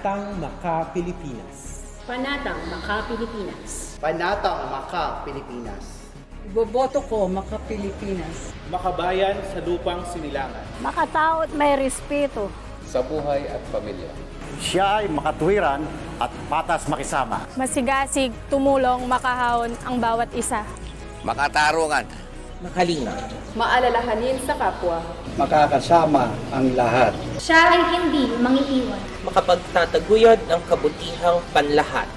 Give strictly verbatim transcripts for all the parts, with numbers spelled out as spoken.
Panatang Maka-Pilipinas. Panatang Maka-Pilipinas. Panatang Maka-Pilipinas. Iboboto ko Maka-Pilipinas. Makabayan sa lupang sinilangan. Makatao't may respeto. Sa buhay at pamilya. Siya ay makatwiran at patas makisama. Masigasig, tumulong, makahaon ang bawat isa. Makatarungan. Makalinga. Maalalahanin sa kapwa. Makakasama ang lahat. Siya ay hindi mangiiwan. Makapagtataguyod ng kabutihang panlahat.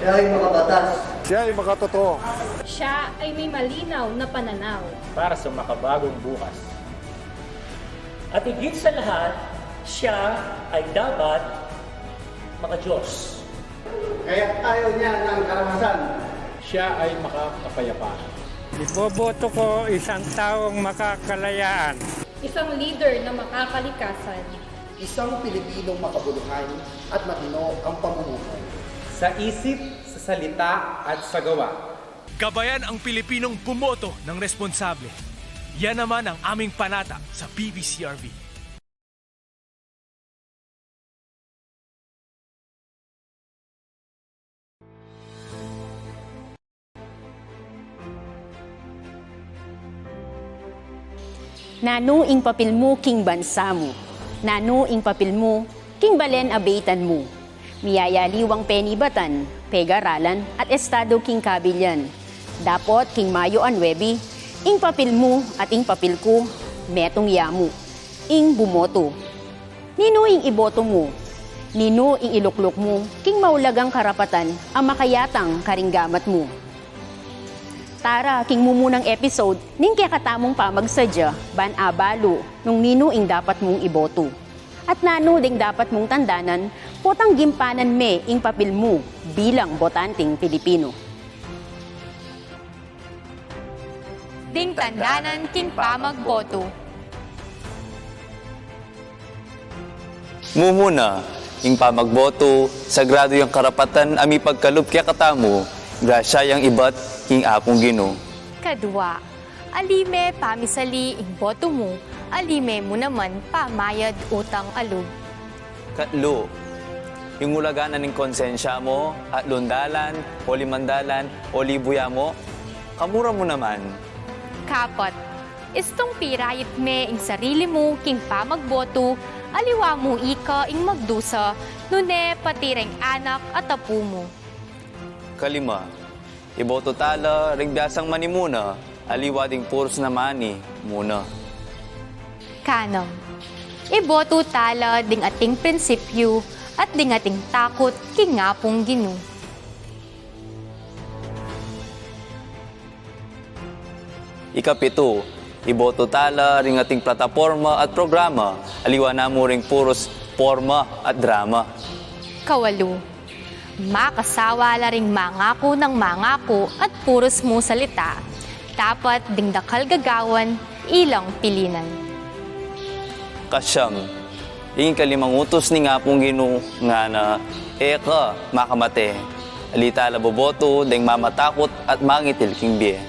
Siya ay makabatas. Siya ay makatotoo. Siya ay may malinaw na pananaw. Para sa makabagong bukas. At higit sa lahat, siya ay dapat maka-Diyos. Kaya tayo niya ng karanasan. Siya ay makakapayapaan. Iboboto ko isang taong makakalayaan. Isang leader na makakalikasan. Isang Pilipinong makabuluhan at matino ang pamumuhay. Sa isip, sa salita, at sa gawa. Gabayan ang Pilipinong bumoto ng responsable. Yan naman ang aming panata sa B B C R V. Nanu ing papil mu king bansa mu? Nanu ing papil mu king balen a beytan mu? Miyayaliwang penibatan, pegaralan, at estado king kabilyan. Dapot king Mayo a nuebe, ing papil mu at ing papil ku, metung ya mu, ing bumoto. Ninu ing iboto mu? Ninu ing ilukluk mu king maulagang karapatan a makayatang karing gamat mu? Tara king mumunang episode ning kekatamung pamagsadya ban abalu nung ninu ing dapat mung iboto. At nanu ding dapat mung tandanan potang gimpanan me ing papil mu bilang botanting Pilipino. Ding tandanan king pamagboto. Mumuna, ing pamagboto, sagrado yang karapatan a mipagkalub kekatamu, grasya yang ibat king Apung Ginu. Kadua, ali me pamisali ing boto mu, ali me mu naman pamayad utang a lub. Katlu, ing ulagan na ning konsensya mu, atlung dalan, o limang dalan, o libu ya mu, kamura mu naman. Kapat, istung pirayit me ing sarili mu king pamagboto, aliwa mu ika ing magdusa, nune pati reng anak at apu mu. Kalima, iboto tala ring biasang manimuna, aliwa ding purus na mani muna. Kanam, iboto tala ding ating prinsipyu at ding ating takut king Apung Ginu. Ikapitu, iboto tala ring ating plataporma at programa, aliwa na mu ring purus porma at drama. Kawalu, makasawa la ring mangaku nang mangaku at purus mu salita, dapat ding dakal gagawan, ilang pilinan. Kasyam, ing kalimang utus ning Apung Ginu ngana, e ka makamate. Ali tala boboto deng mamatakut at mangitil king bie.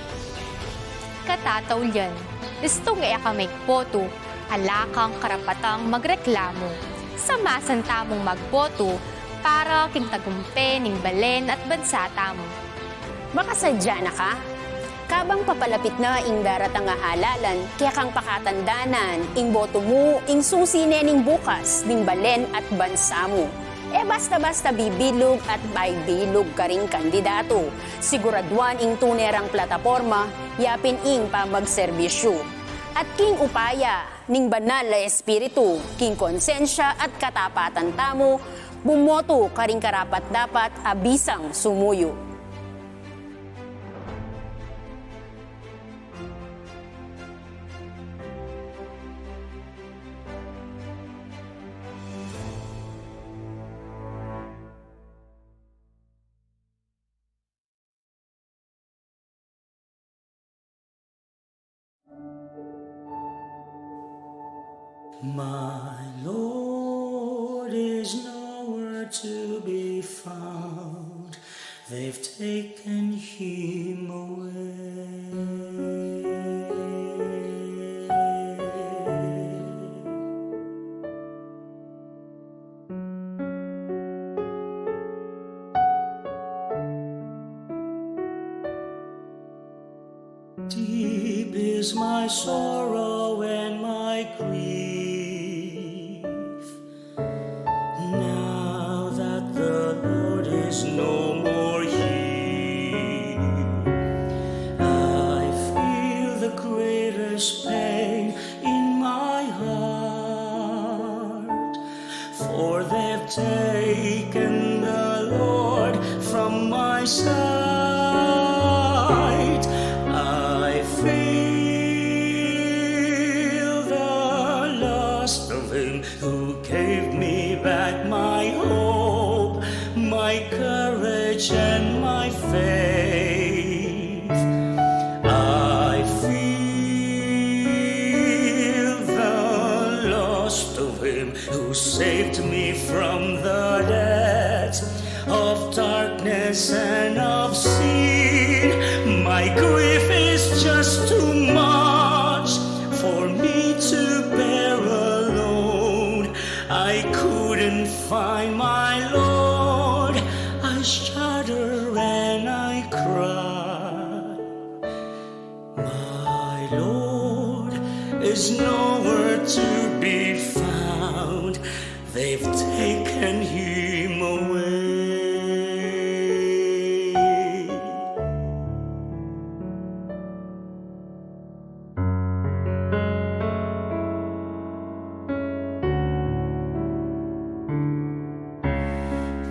Katataulian, istung e ka migboto, ala kang karapatang magreklamu. Samasan tamung magboto para king tagumpe ning balen at bansa tamu. Makasadya na ka? Kabang papalapit na ing daratang a halalan, kekang pakatandanan, ing boto mu, ing susi ne ning bukas ning balen at bansa mu. E basta-basta bibilug at baibilug karing kandidato. Siguraduan ing tune rang plataporma, yapin ing pamagserbisyu. At king upaya ning banal a espiritu, king konsensya at katapatan tamu, bumoto karing karapat-dapat a bisang sumuyu. My Lord is nowhere to be found. They've taken him away. my sorrow and my grief. Now that the Lord is no more here, I feel the greatest pain in my heart, for they've taken the Lord from my sight. I feel the loss of him who gave me back my hope, my courage, and my faith. I feel the loss of him who saved me from the death of darkness and of sin. My grief is just too much for me to bear alone. I couldn't find my Lord. I shudder and I cry. My Lord is nowhere to be found. They've taken him away.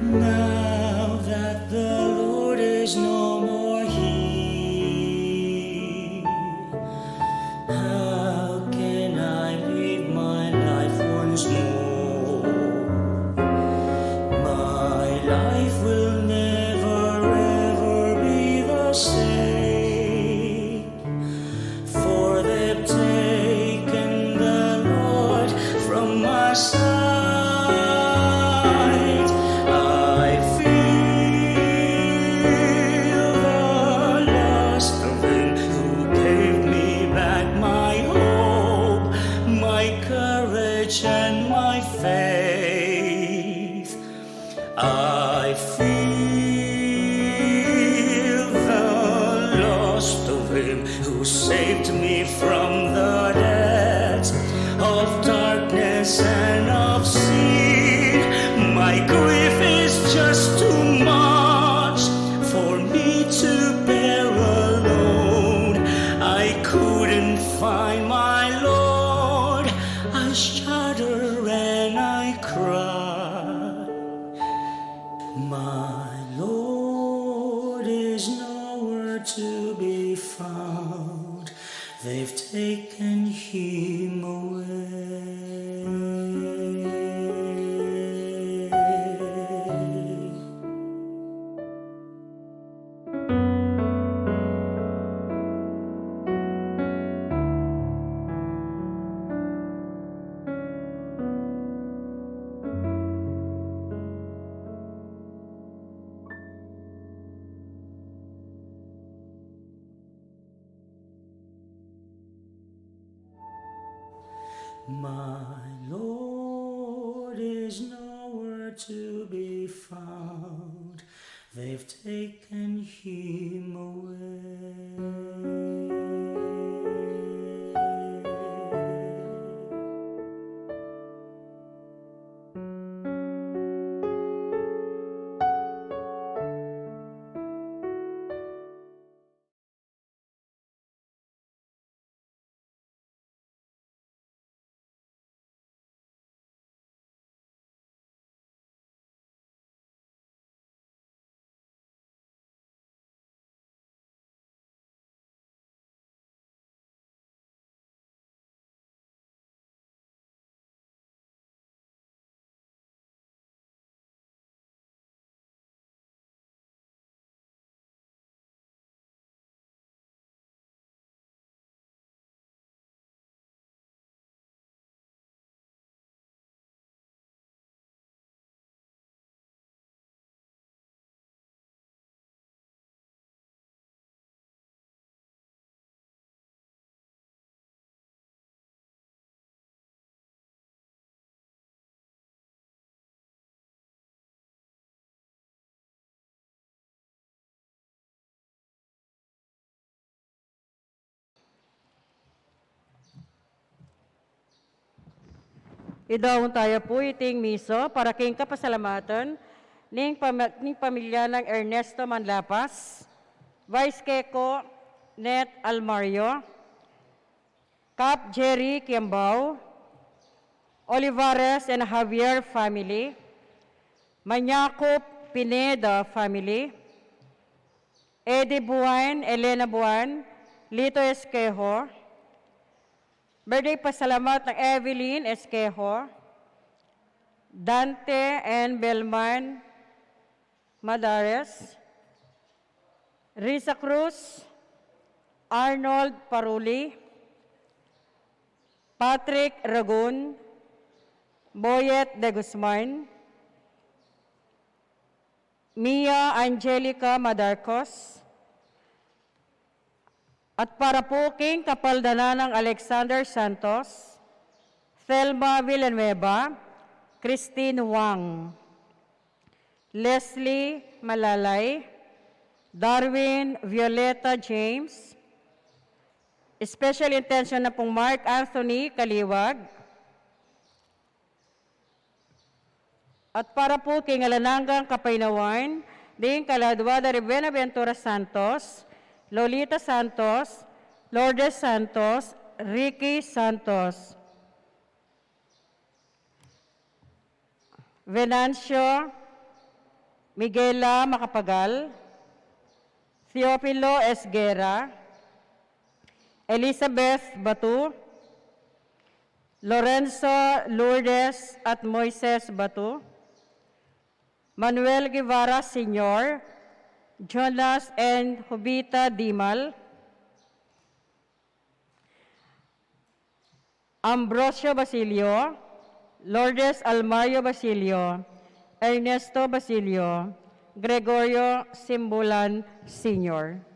Now that the Lord is no more here, how can I live my life once more? My life will never ever be the same. For they've taken the Lord from my sight. I feel the loss of him who gave me back my hope, my courage, and my faith. I feel the loss of him who saved me from the death of darkness and of sin. My grief is just too much for me to bear alone. I couldn't find my Lord. I shudder and I cry. My Lord is nowhere to be found. They've taken him away. My Lord is nowhere to be found. They've taken him away. Idaun taya pu iting misa para king kapasalamatan ning pama-, ning pamilya nang Ernesto Manlapas, Vice Keko Net Almario, Kap Jerry Kiambao, Olivares and Javier family, Manyakup Pineda family, Eddie Buan, Elena Buan, Lito Esquejo, birthday pasalamat ng Evelyn Esquejo, Dante and Belman Madares, Risa Cruz, Arnold Paruli, Patrick Ragun, Boyet de Guzman, Mia Angelica Madarcos, at para pu king kapaldanan nang Alexander Santos, Thelma Villanueva, Christine Wang, Leslie Malalay, Darwin Violeta James, special intention na pung Mark Anthony Kaliwag, at para pu king alang anggang kapaynawan ding kaladwa da ri Buenaventura Santos, Lolita Santos, Lourdes Santos, Ricky Santos, Venancio Miguela Macapagal, Teofilo Esguerra, Elizabeth Batu, Lorenzo Lourdes at Moises Batu, Manuel Guevara Senior, Jonas and Jovita Dimal, Ambrosio Basilio, Lourdes Almario Basilio, Ernesto Basilio, Gregorio Simbulan Senior.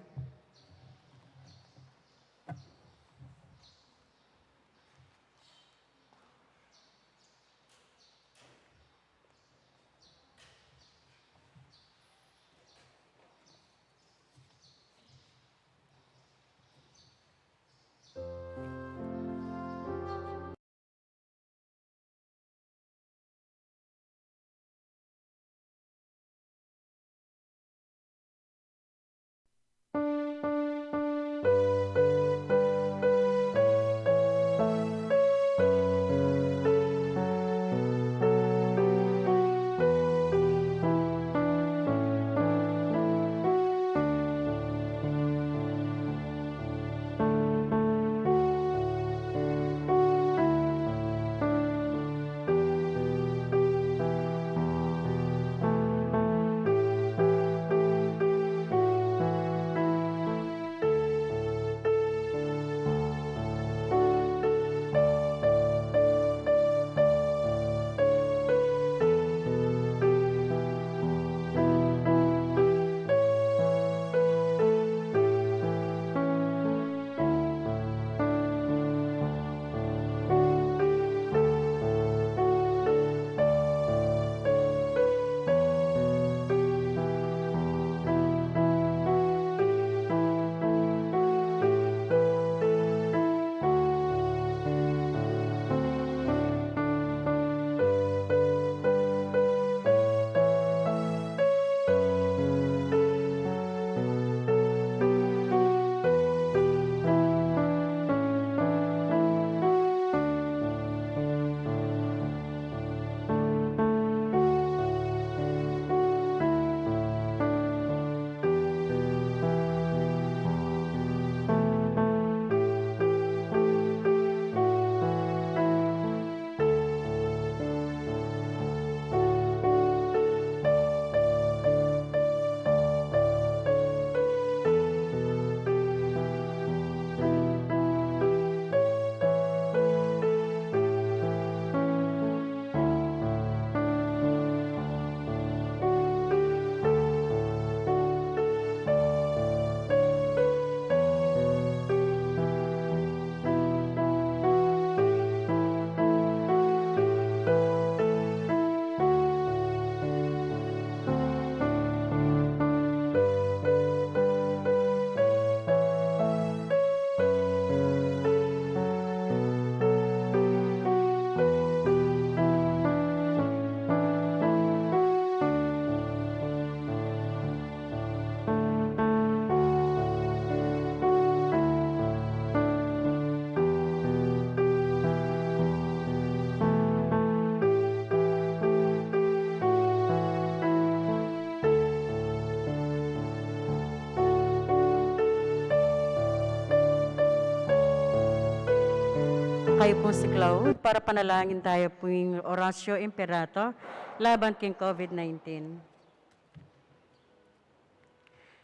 Kayu pung siklaud para panalangin tayu pung Oratio Imperata laban king COVID nineteen.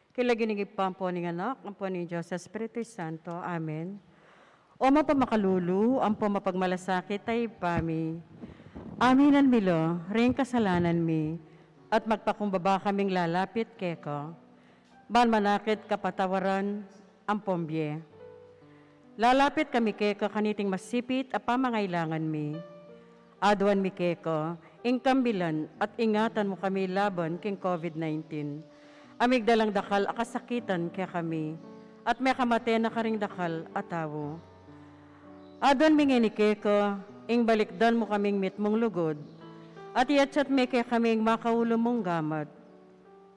King lagyu ning Ibpa, ampo ning Anak, ampo ning Dios Espiritu Santo. Amen. O mapamakalulu, ampo mapagmalasakit a Ibpa mi, aminan mi la ring kasalanan mi, at magpakumbaba kaming lalapit keka, ban manakit kapatawaran ampong bie. Lalapit kami keka kaniting masipit a pamangailangan mi. Aduan mi keka ing kambilan at ingatan mu kami laban king COVID nineteen. A migdalang dakal a kasakitan kekami, at mekamate na karing dakal a tau. Aduan mi ngeni keka ing balikdan mu kaming mitmung lugud, at iyatyat me kekami ing makaulu mung gamat,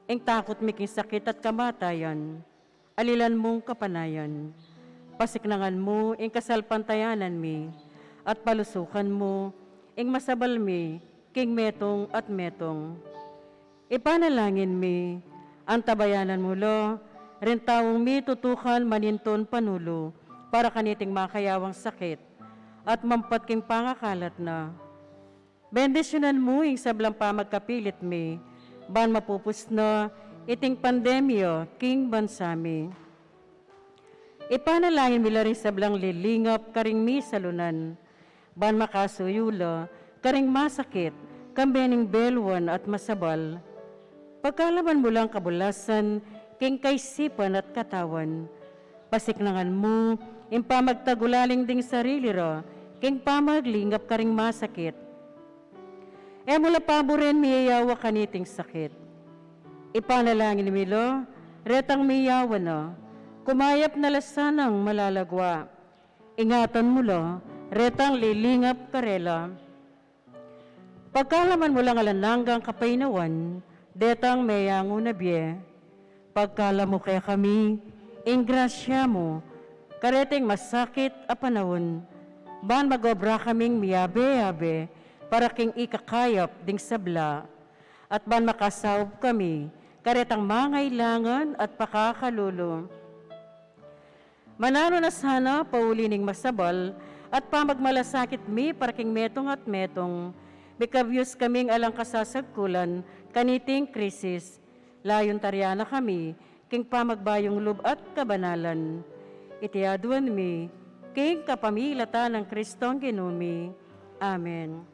ing takut mi king sakit at kamatayan, alilan mung kapanayan. Pasiknangan mu ing kasalpantayanan mi, at palusukan mu ing masabal mi king metung at metung. Ipanalangin mi, antabayanan mu la ring taung mitutukan manintun panulu para kaniting makayawang sakit, at mampat king pangakalat na. Bendisyunan mu ing sablang pamagkapilit mi, ban mapupus na iting pandemya king bansa mi. Ipanalangin mi la ring sablang lilingap karing misalunan, ban makasuyu la karing masakit, kambe ning beluan at masabal. Pagkalaman mu lang kabulasan king kaisipan at katawan. Pasiknangan mu ing pamagtagulaling ding sarili ra king pamaglingap karing masakit. E mu la paburen miyayawa kaniting sakit. Ipanalangin mi la retang miyawa na, kumayap na la sanang malalagwa. Ingatan mu la retang lilingap karela. Pagkalaman mu lang alang anggang kapaynawan detang meyangu na bie. Pagkalam mu kekami ing grasya mu kareting masakit a panaun, ban magobra kaming miyabe-yabe para king ikakayap ding sabla, at ban makasaup kami karetang mangailangan at pakakalulu. Mananu na sana pauli ning masabal at pamagmalasakit mi para king metung at metung, mikabyus kaming alang kasasagkulan kaniting krisis, layun tarian na kami king pamagbayung lub at kabanalan. Iti aduan mi king kapamilatan nang Kristong Ginu mi. Amen.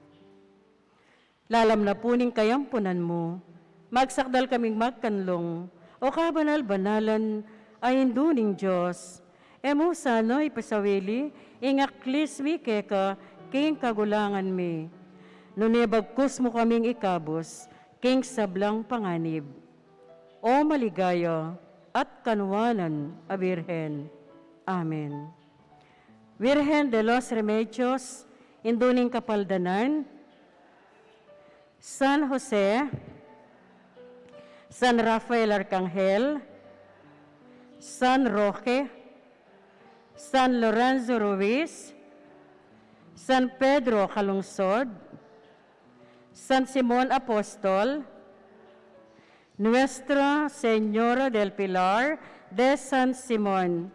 Lalam na pu ning kayampunan mu, magsakdal kaming magkanlung, O kabanal-banalan a Indu ning Dios. E mu sana ipasawili ing aklis mi keka king kagulangan mi, nune bagkus mu kaming ikabus king sablang panganib. O maligaya at kanuanan a Birhen. Amen. Virgen de los Remedios, Indu ning Kapaldanan, San Jose, San Rafael Arcangel, San Roque, San Lorenzo Ruiz, San Pedro Calungsod, San Simon Apostol, Nuestra Señora del Pilar de San Simon.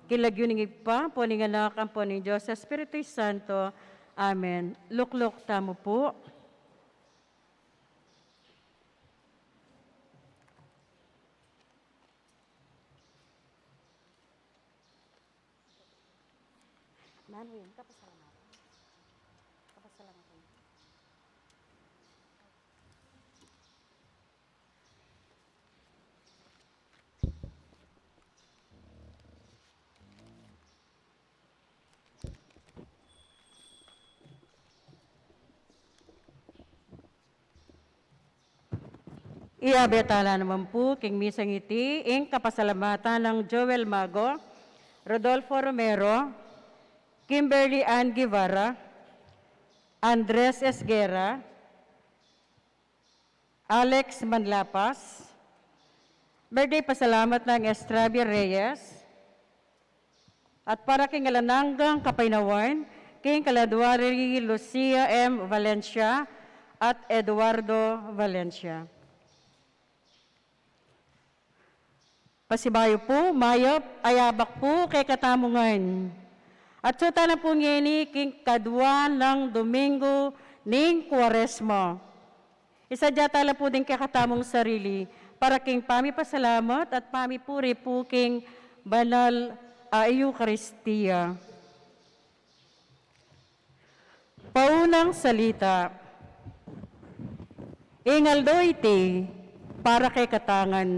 King lagyu ning Ibpa, ampo ning Anak, ampo ning Dios Espiritu Santo. Amen. Lukluk tamu pu. Manuel, kapasalamatan. Kapasalamatan. Iyabe tala naman pu king misang iti ing kapasalamatan nang Joel Mago, Rodolfo Romero, Kimberly Ann Guevara, Andres Esguerra, Alex Manlapas, birthday pasalamat nang Estravia Reyes, at para king alang anggang kapaynawan, king kaladua ri Lucia M. Valencia at Eduardo Valencia. Pasibayu pu, mayap a yabak pu kekatamu ngan. Atsu tala pu ngeni king kadua nang Domingo ning Kuaresma. Isadya tala pu ding kekatamung sarili para king pamipasalamat at pamipuri pu king banal a Eukaristia. Paunang salita. Ing aldo iti para kekatang ngan,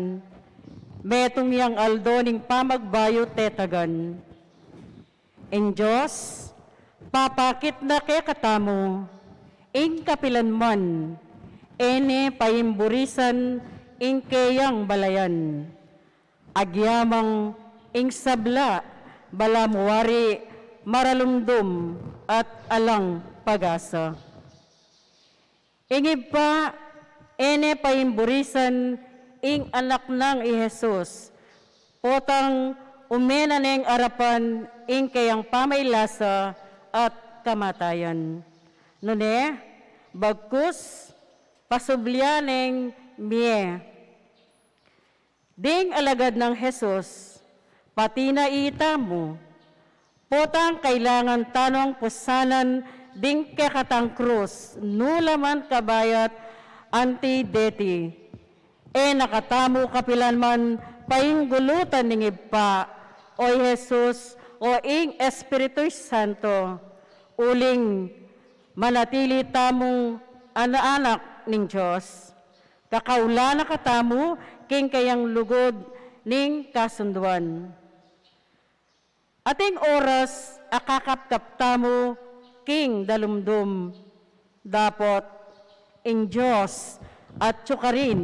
metung yang aldo ning pamagbayu tetagan. Ing Dios, papakit na kekatamu, ing kapilan man, e ne paimburisan ing keyang balayan. Agyamang ing sabla, balamu wari maralumdum at alang pag-asa. Ing Ibpa, e ne paimburisan ing Anak nang i Jesus, potang ume na neng arapan ing keyang pamailasa at kamatayan. Nune, bagkus, pasublian neng mie. Ding alagad nang Jesus, pati na itamu, potang kailangan tanung pusanan ding kekatang krus, nu la man kabayat anti deti. E na katamu kapilan man painggulutan ning Ibpa, o i Jesus, o ing Espiritu Santo, uling manatili tamung anak-anak ning Dios. Kakaula na katamu king keyang lugud ning kasunduan. Ating oras a kakapkap tamu king dalumdum, dapot ing Dios atyu karin,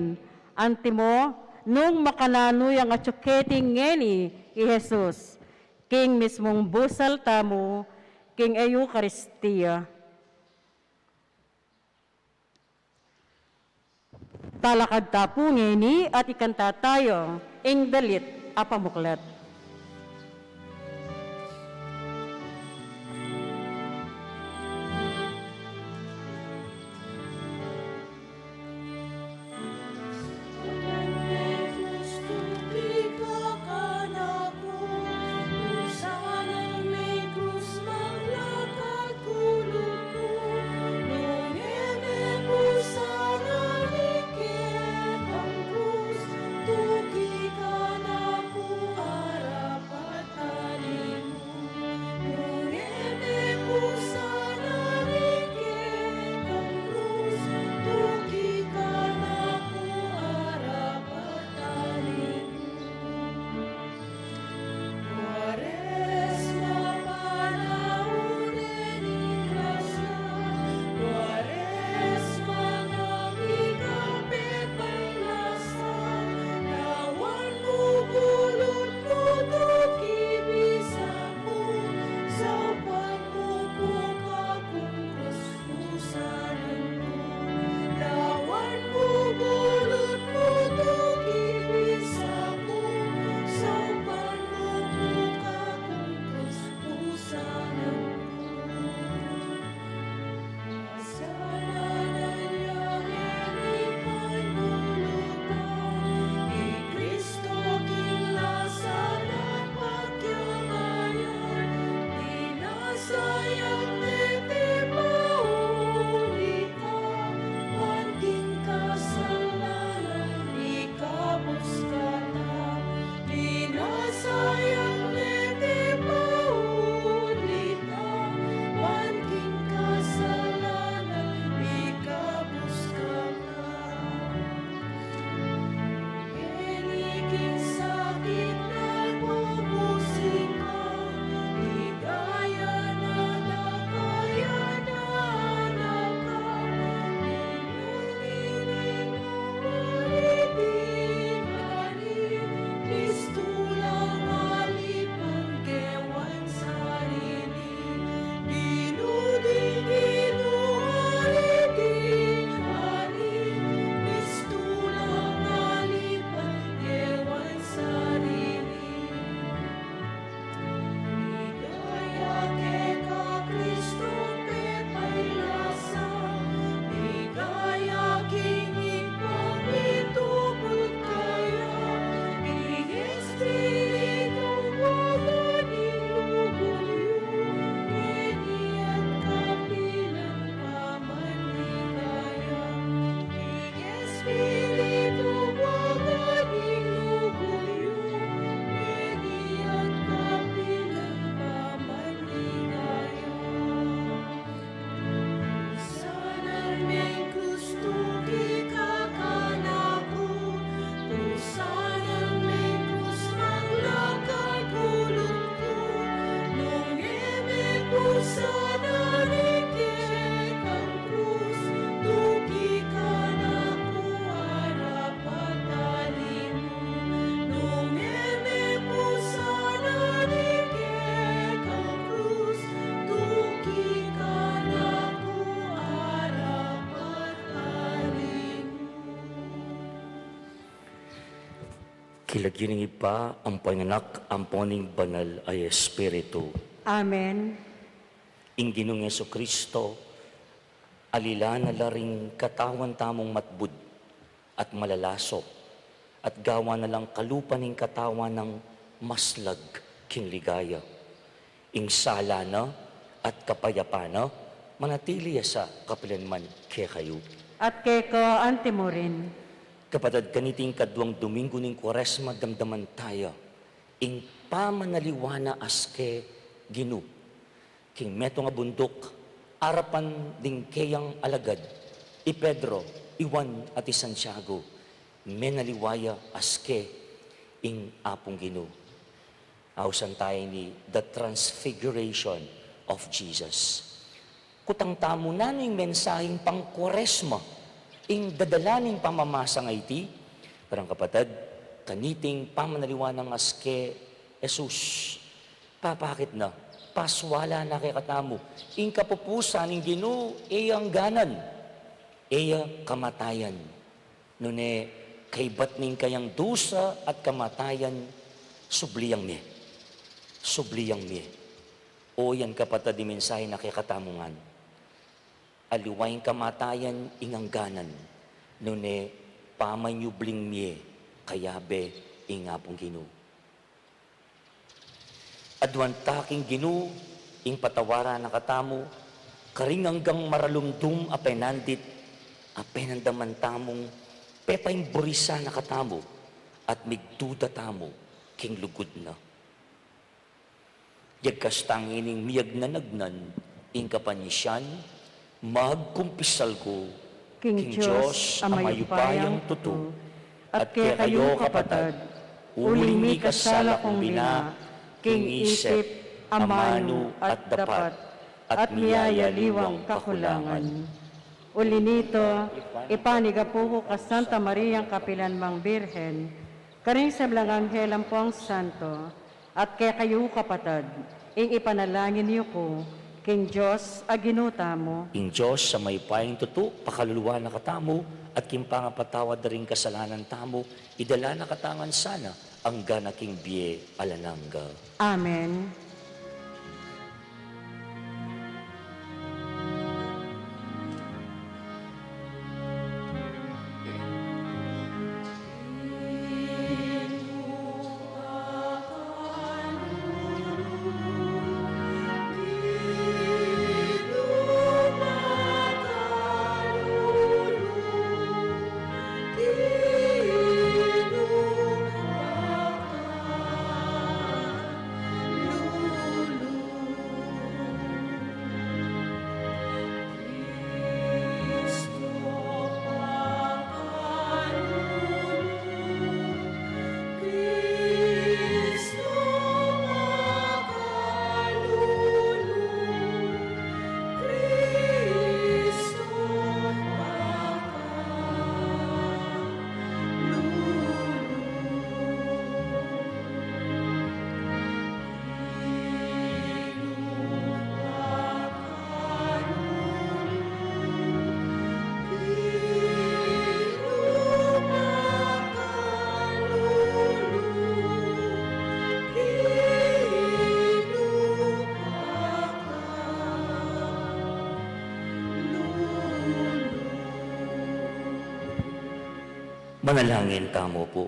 antimo nung makananu yang atyu keti ngeni i Jesus, king mismung busal tamu king Eukaristia. Talakad ta pu ngeni at ikanta tayu ing dalit a pamuklat. Sana rike kang krus, tuki ka na ku arapat alimu. Nung e me pu sana rike kang krus, tuki ka na ku arapat alimu. King lagyu ning Ibpa, ampo ning Anak, ampo ning Banal a Espiritu. Amen. Ing Ginung Jesucristo, alilan na la ring katawan tamung matbud at malalasop, at gawan na lang kalupa ning katawan nang maslag king ligaya. Ing sala na at kapayapan na manatili ya sa kapilanman kekayu. At keka anti mu rin. Kapatad, kaniting kaduang Domingo ning Kuaresma, damdaman taya ing pamanaliwa na aske Ginu. King metung a bunduk, arapan ding keyang alagad, i Pedro, i Juan, at i Santiago, menaliwa ya aske ing Apung Ginu. Ausan taya ini, the Transfiguration of Jesus. Kutang tamu nanu ing mensaheng pang-Kuaresma, ing dadala ning pamamasang a iti? Parang kapatad, kaniting pamanaliwa nang aske Jesus, papakit na, paswalan na kekatamu ing kapupusan ning Ginu, e ya angganan, e ya kamatayan. Nune kaybat ning kayang dusa at kamatayan, subli yang mie. Subli yang mie. O yan, kapatad, ing mensahe na kekatamu ngan. Aliwa ing kamatayan ing angganan, nune pamanyubling mie, kayabe ing Apung Ginu. Aduan ta king Ginu, ing patawaran na katamu, karing anggang maralumdum a penandit, a penandaman tamung pepaimburisan na katamu, at migduda tamu king lugud na. Yagkas tang ining miyagnanagnan ing kapanisian, magkumpisal ku king Dios a mayupayang tutu, at kekayu, kapatad, uling mikasala kung bina king isip, amanu, at dapat, at miyayaliwang kakulangan. Uli nito, ipanigapu ku kang Santa Mariang kapilanmang Birhen, karing sablang anghel ampong santo, at kekayu, kapatad, ing ipanalangin yu ku king Dios a Ginu tamu. Ing Dios a mayupayang tutu, pakaluluan na katamu, at king pangapatawad da ring kasalanan tamu, idala na katamu ngan sana angga na king bie alang angga. Amen. Manalangin tamu pu.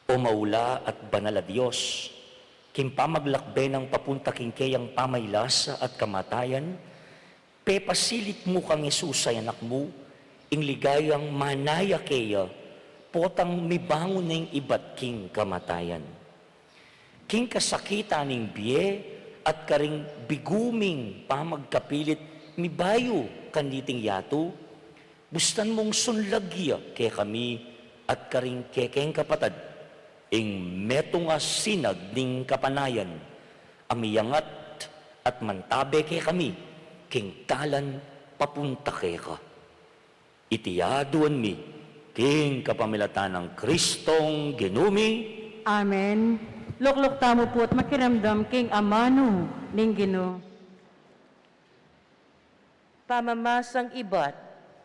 O maula at banal a Dios, king pamaglakbe nang papunta king keyang pamailasa at kamatayan, pepasilip mu kang Jesus a Anak mu, ing ligayang manaya keya, potang mibangun ne ing ibat king kamatayan. King kasakitan ning bie at karing bigu ming pamagkapilit mibayu kaniting yatu, bustan mung sunlag ya kekami at karing kekeng kapatad, ing metung a sinag ning kapanayan, a miyangat at mantabe kekami king dalan papunta keka. Iti aduan mi king kapamilatan nang Kristong Ginu mi. Amen. Lukluk tamu pu't makiramdam king amanu ning Ginu. Pamamasang ibat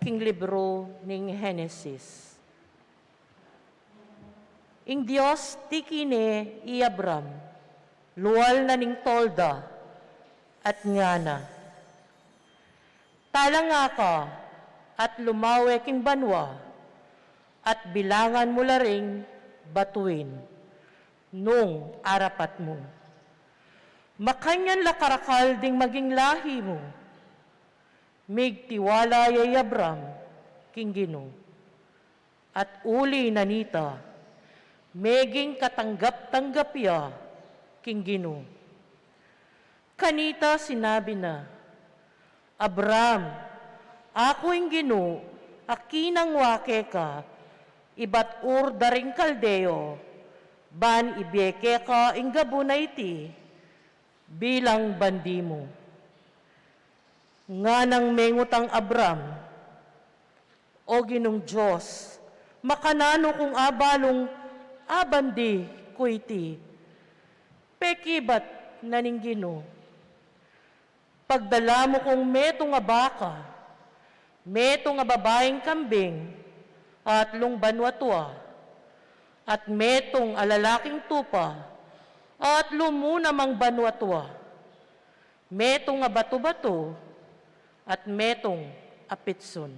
king libru ning Henesis. Ing Dios tiki ne i Abram, lual na ning tolda, at ngana, "Talanga ka at lumawe king banua, at bilangan mu la ring batuin nung arapat mu. Makanyan la karakal ding maging lahi mu." Migtiwala ya i Abram king Ginu, at uli na nita, meging katanggap-tanggap ya king Ginu. Kanita sinabi na, "Abram, aku ing Ginu a kinangwa keka ibat Ur da ring Kaldeo, ban ibie keka ing gabun a iti bilang bandi mu." Nganang mengut ang Abram, "O Ginung Dios, makananu kung abalung abandi ku iti?" Pekibat na ning Ginu, "Pagdala mu kung metung a baka, metung a babaing kambing, atlung banua tua, at metung a lalaking tupa, atlu mu namang banua tua, metung a batu-batu, at metung a pitsun."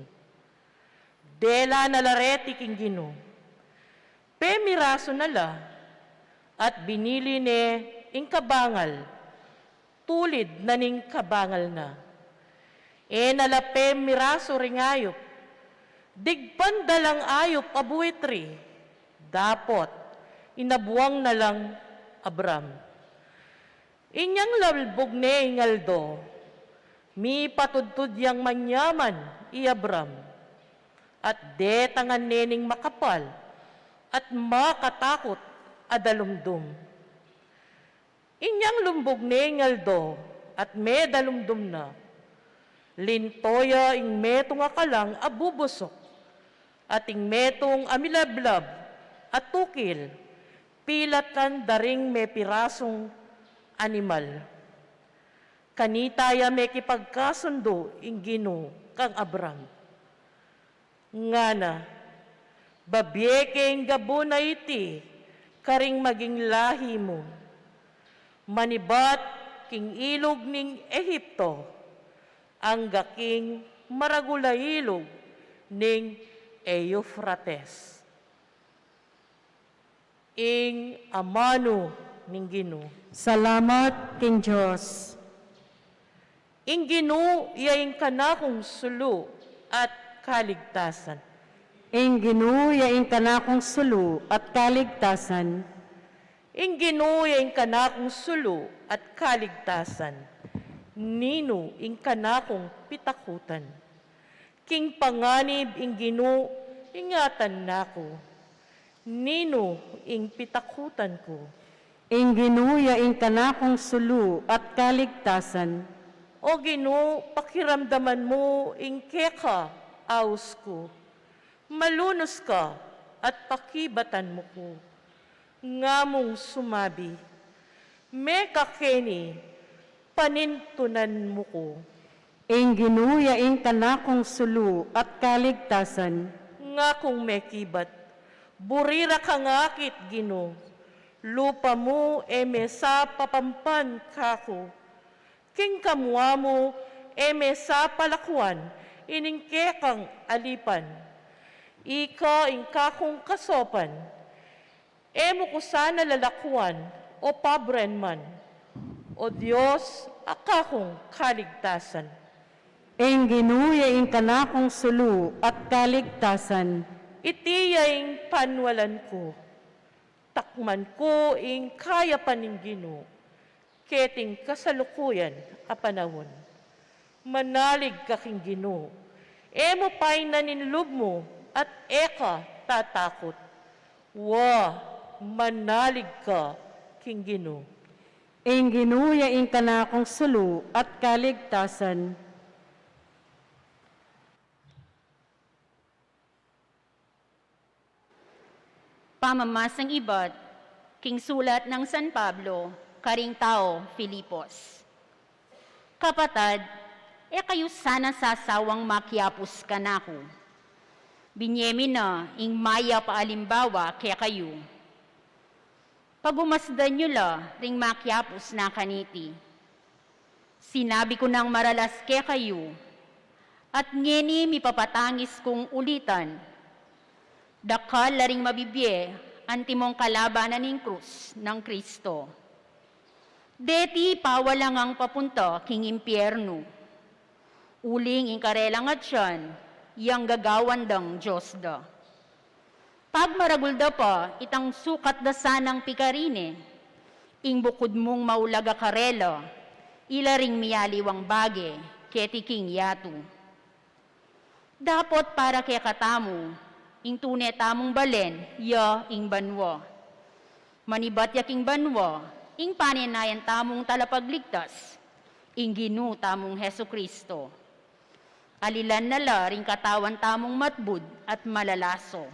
Dela na la reti king Ginu, pemirasu na la, at binili ne ing kabangal tulid na ning kabangal na. E na la pemirasu ring ayup, digpan da lang ayup a buitri. Dapot inabuang na lang Abram. Inyang lalbug ne ing aldo, mipatudtud yang manyaman i Abram, at detangan ne ning makapal at makatakut a dalumdum. Inyang lumbug ne ing aldo at medalumdum na, linto ya ing metung a kalang a bubusuk, at ing metung a milablab a tukil, pilatan da ring mepirasung animal. Kanita ya mekipagkasundu ing Ginu kang Abram. Ngana, "Babie ke ing gabun a iti karing maging lahi mu, manibat king ilug ning Egipto, angga king maragul a ilug ning Eufrates." Ing amanu ning Ginu. Salamat king Dios. Ing Ginu ya ing kanakung sulu at kaligtasan. Ing Ginu ya ing kanakung sulu at kaligtasan. Ing Ginu ya ing kanakung sulu at kaligtasan. Ninu ing kanakung pitakutan? King panganib ing Ginu ingatan na ku. Ninu ing pitakutan ku? Ing Ginu ya ing kanakung sulu at kaligtasan. O Ginu, pakiramdaman mu ing keka aus ku. Malunus ka at pakibatan mu ku. Ngamung sumabi, "Meka keni, panintunan mu ku." Ing Ginu ya ing kanakung sulu at kaligtasan. Ngakung mekibat, buri ra kang akit, Ginu. Lupa mu e me sa papampan kaku. King kamua mu e me sa palakuan ining kekang alipan. Ika ing kakung kasopan. E mu ku sana lalakuan o pabren man, O Dios a kakung kaligtasan. Ing Ginu ya ing kanakung sulu at kaligtasan. Iti ya ing panwalan ku. Takman ku ing kayapan ning Ginu keting kasalukuyan a panaun. Manalig ka king Ginu, e mu painan ing lub mu at e ka tatakut. Wa, manalig ka king Ginu. Ing Ginu ya ing kanakung sulu at kaligtasan. Pamamasang ibat king sulat nang San Pablo karing tau Filipos. Kapatad, e kayu sana sasawang makiapus kanaku. Binye mi na ing mayap a alimbawa kekayu. Pagumasdan yu la ring makiapus na kaniti. Sinabi ku nang maralas kekayu, at ngeni mipapatangis kung ulitan, dakal la ring mabibie antimong kalabanan ning krus nang Kristo. Deti pawalangang papunta king impiernu. Uling ing karelang atian, yang gagawan dang dios da. Pagmaragul da pa itang sukat da sanang pikarine, ing bukud mung maulaga karela, ila ring mialiwang bage keti king yatu. Dapot para kekatamu, ing tune tamung balen ya ing banua. Manibat ya king banua, ing panenayan tamung talapagligtas, ing Ginu tamung Jesu-Cristo. Alilan na la ring katawan tamung matbud at malalaso.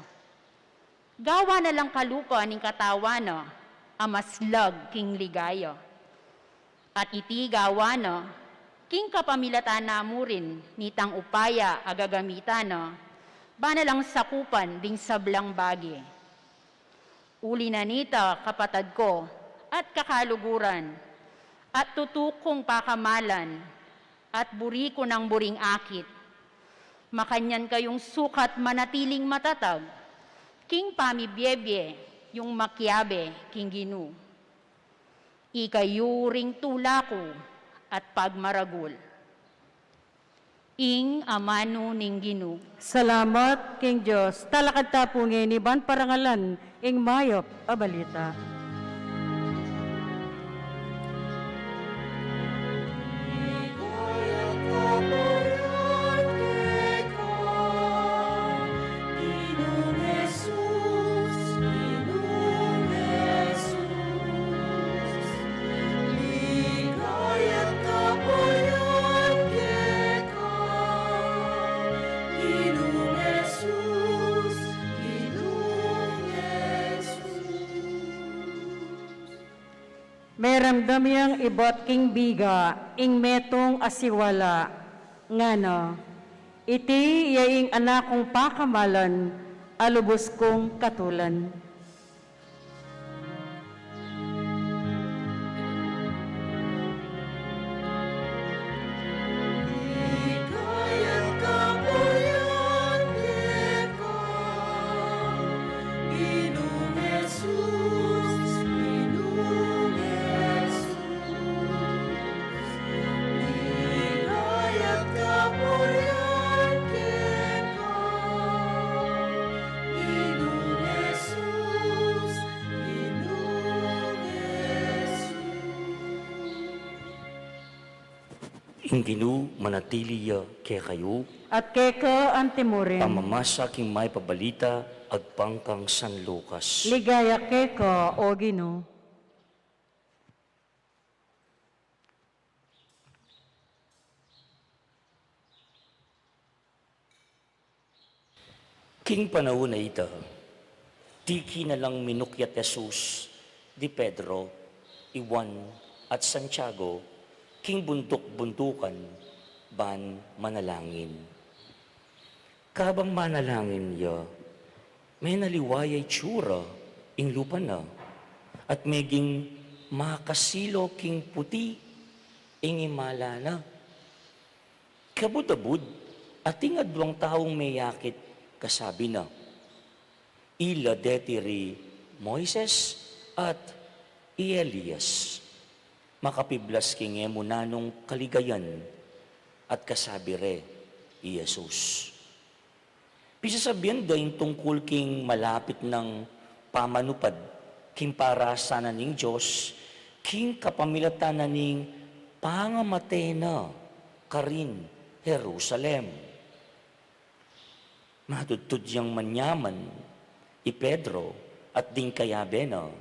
Gawa na lang kalupa ning katawan na a maslag king ligaya. At iti gawa na, king kapamilatan na mu rin nitang upaya a gagamitan na, ba na lang sakupan ding sablang bage. Uli na nita, kapatad ko, at kakaluguran, at tutu kung pakamalan, at buri ku nang buring akit. Makanyan kayung sukat manatiling matatag, king pamibiebie yung makiabe king Ginu. Ikayu ring tula ku at pagmaragul. Ing amanu ning Ginu. Salamat king Dios. Talakad ta pu ngeni ban parangalan ing mayap a balita. Meramdam yang ibat king biga ing metung a siwala, ngana, iti ya ing anak kung pakamalan a lubus kung katulan. Ing Ginu manatili ya kekayu. At keka antimurin. Pamamasa king mayap a balita agpang kang San Lucas. Ligaya keka, O Ginu. King panaun a ita, tiki na lang minukyat Jesus di Pedro, i Juan, at Santiago king bunduk-bundukan ban manalangin. Kabang manalangin ya, menaliwa ya itsura ing lupa na, at meging makasilo king puti ing imala na. Kabud-abud, ating adwang taung meyakit, kasabi na, ila deti ri Moises at i Elias. Makapiblas king e mu nanung kaligayan, at kasabi re i Jesus. Pisasabian da ing tungkul king malapit nang pamanupad king parasan na ning Dios, king kapamilatan na ning pangamate na karin Jerusalem. Matudtud yang manyaman i Pedro at ding kayabe na,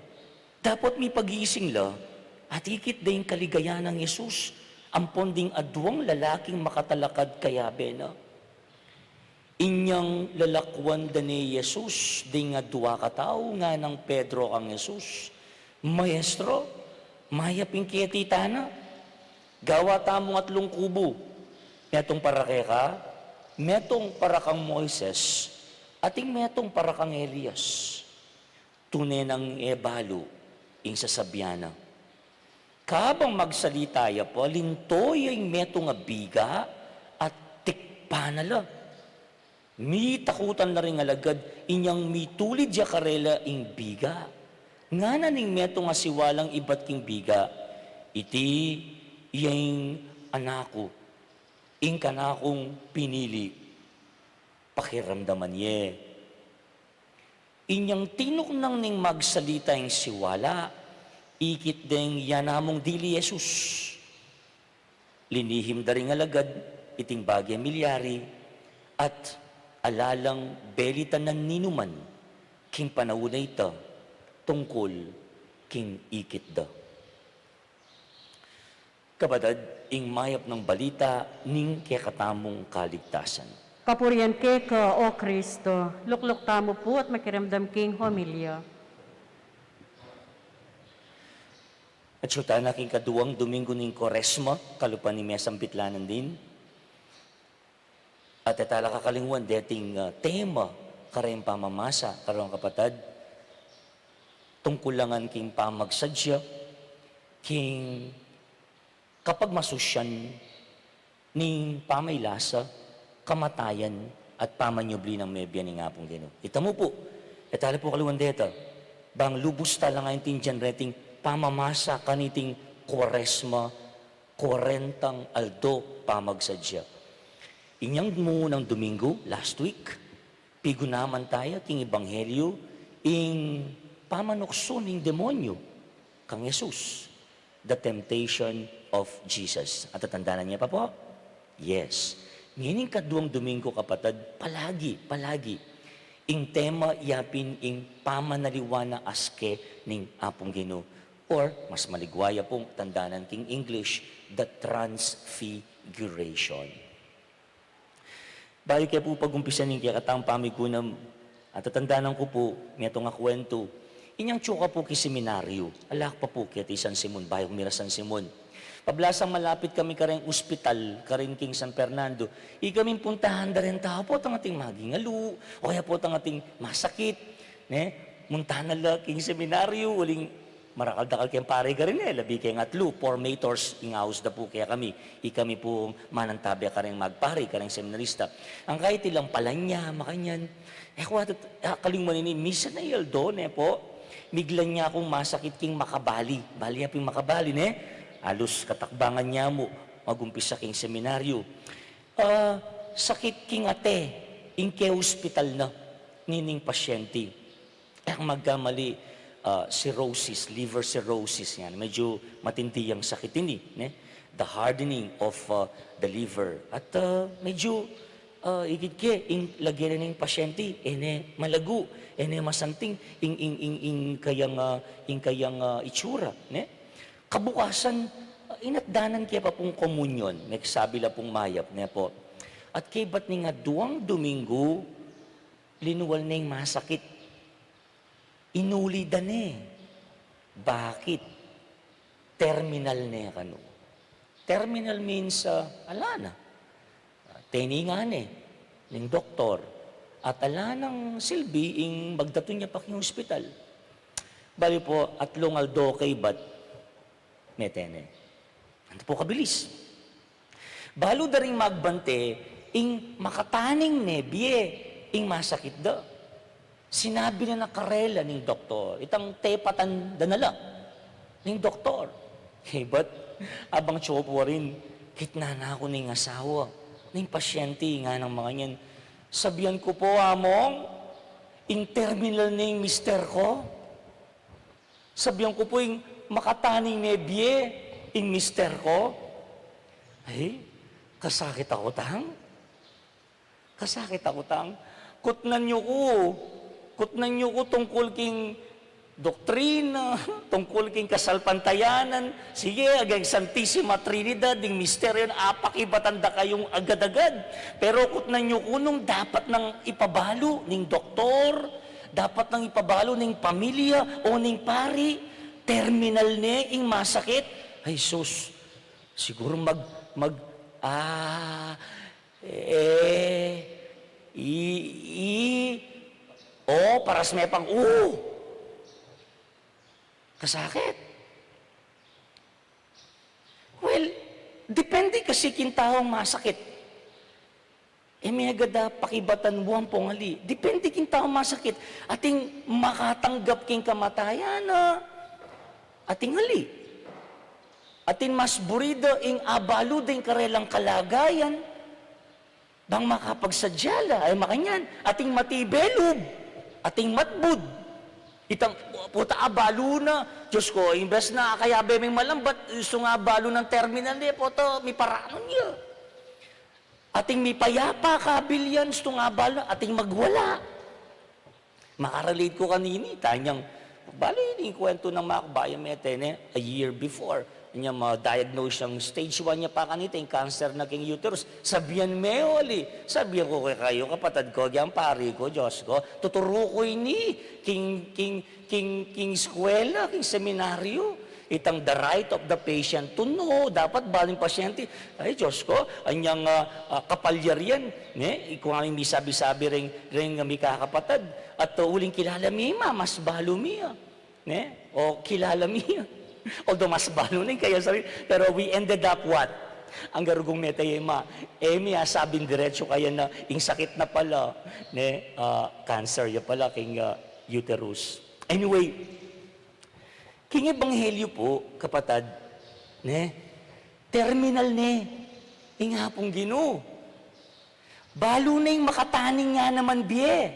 dapot mipag-ising la At ikit da ing kaligayan nang Jesus, ampon ding aduang lalaking makatalakad kayabe na. Inyang lalakwan da ne i Jesus ding adua katau, nganang Pedro kang Jesus, "Maestro, mayap ing keti tana. Gawa tamung atlung kubu, metung para keka, metung para kang Moises, at ing metung para kang Elias." Tune nang e balu ing sasabian na. Kabang magsalita ya pa, linto ya ing metung a biga at tikpan na la. Mitakutan la ring alagad, inyang mitulid ya karela ing biga. Ngana ning metung a siwalang ibat king biga, "Iti ya ing anak ku, ing kanakung pinili. Pakiramdaman ye." Inyang tinuknang ning magsalita ing siwala, ikit deng ya namung dili Jesus. Linihim da ring alagad iting bage milyari, at ala lang belitan na ninuman king panaun a ita tungkul king ikit da. Kapatad, ing mayap nang balita ning kekatamung kaligtasan. Kapurian keka, O Kristo. Lukluk tamu pu at makiramdam king homilya. Atyu tana king kaduang Domingo ning Kuaresma, kalupa ning mesang bitlanan din. At e tala kakalingwan deting, ah, tema kareng pamamasa, kareng kapatad, tungkul la ngan king pamagsadya king kapagmasusyan ning pamailasa, kamatayan, at pamanyubli nang mebie ning Apung Ginu. Ita mu pu, e tala pu kalingwan deta, bang lubus tala ngan aintindian reting pamamasa kaniting Kuaresma, kwarentang aldo pamagsadya. Inyang munang Domingo, last week, pigunaman taya king Ebanghelyo ing pamanuksu ning demonyo kang Jesus, the temptation of Jesus. Atatandanan ye pa pu? Yes. Ngening kaduang Domingo, kapatad, palagi, palagi ing tema ya pin ing pamanaliwa na aske ning Apung Ginu. Or, mas maligwa ya pung tandanan king English, the Transfiguration. Bayu ke pu pagumpisan ing kekatang pamigunam, atatandanan ku pu, metung a kwentu. Inyang atyu ka pu king seminaryo, ala ka pa pu keti San Simon, bayu ku mira San Simon. Pablasang malapit kami kareng ospital, karin king San Fernando. Ikaming puntahan da reng tau, potang ating magingalu, o kaya potang ating masakit, ne? Munta na la king seminaryo, uling marakal-dakal keng pari karin e, labi keng atlu, formators, ing aus da pu kekami. Ikami pu manantabe kareng magpari, kareng seminarista. Angga iti lang palanya, makanyan. E ku atat, ah, kalingwan ini, misan a aldo, ne pu, migla ya kung masakit king makabali. Bali ya pin makabali, ne? Alus katakbangan ya mu, magumpisa king seminaryo. Ah, sakit king ate, ing ke ospital na, nining pasyente. E ku magkamali, ah, cirrhosis, liver cirrhosis yan. Medyo matindi yang sakit ini, ne? The hardening of, ah, the liver. At, ah, medyo, ah, ikit ke, ing lage na ning pasyente, e ne malagu, e ne masanting, ing, ing, ing, ing kayang, ah, ing kayang, ah, itsura, ne? Kabukasan, ah, inatdanan ke pa pung komunyon, megsabi la pung mayap, ne pu. At kaybat ning aduang Domingo, linual ne ing masakit. Inuli da ne. Bakit? Terminal ne kanu. Terminal means, ah, ala na. Ah, teninga ne ning doktor. At ala nang silbi ing magdatun ya pa king ospital. Bali pu, atlung aldo kaybat, mete ne. Anto pu kabilis. Balu da ring magbante, ing makataning mebie ing masakit da. Sinabi na na karela ning doktor, itang tepatan da na la ning doktor. Kaybat, abang atyu pu karin, kitnan na ku ning asawa ning pasyente, nganang makanyan, "Sabian ku pu, Among, ing terminal ne ing mister ku." Sabian ku pu ing makataning mebie ing mister ku. Ay, kasakit aku tang. Kasakit aku tang. Kutnan yu ku. Kutnan yu ku tungkul king doktrina tungkul king kasalpantayanan. Sige, ageng Santisima Trinidad, ding misteryo na apakibatan da kayung agad-agad. Pero kutnan yu ku nung dapat nang ipabalu ning doktor, dapat nang ipabalu ning pamilya o ning pari, terminal ne ing masakit. Ay, sus, siguro mag, mag, ah, eh, i, i, o, paras me pang, u. Kasakit. Well, depende kasi king taung masakit. E, miyagad a pakibatan mu ampong ali. Depende king taung masakit. Atin makatanggap king kamatayan na atin ali. Atin mas buri da ing abalu da ing karelang kalagayan. Bang makapagsadya la, ay makanyan, atin matibe lub, atin matbud. Itang, puta, abalu na, Diyos ko, imbes na kayabe ming malambat, istung abalu nang terminal ne, puta, miparanun ya. Atin mipayapa kabil yan, istung abalu na, atin magwala. Makarelate ku kanini, tanyang, bale, ini ing kwento nang makbayan me, tene, a year before. Anya, ma-diagnose yang stage one ya pa kanita, ing cancer na king uterus. Sabian me, oli. Sabian ku kekayu, kapatad ku, agyang pari ku, Diyos ku, tuturu ku ini, king, king, king, king eskwela, king seminaryo. Itang the right of the patient to know, dapat balu ning pasyente. Ay, Diyos ku, anyang, ah, ah, kapalyarian, ne? Iku nga ing misabi-sabi ring, ring mikakapatad. At, uh, uling kilala mi, ma, mas balu mi, ah. Ne? O kilala mi, ah. Although mas balu na ing kaya sabi, pero we ended up what? Ang garugung mete ya, ma, e mi asabing diretso kaya na, ing sakit na pala, ne? Ah, cancer ya pala, king, ah, uterus. Anyway, king ebanghelyo pu, kapatad, ne? Terminal ne ing Apung Ginu. Balu na ing makataning ya naman bie.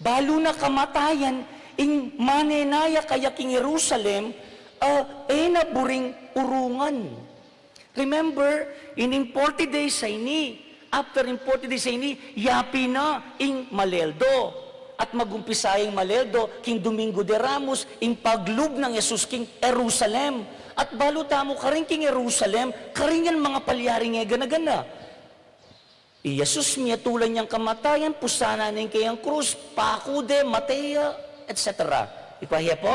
Balu na kamatayan ing manenaya kaya king Jerusalem, a, e na buring urungan. Remember, ining forty days a ini, after ing forty days a ini, yapin na ing Maleldo. At magumpisa ing Maleldo king Domingo de Ramos, ing paglub nang Jesus king Jerusalem. At balu tamu karin king Jerusalem, karin yang mangapalyari ing gana-gana. I Jesus miyatulan yang kamatayan, pusanan ne ing kayang krus, paku de, mate ya, et cetera. Ikwa ya pu?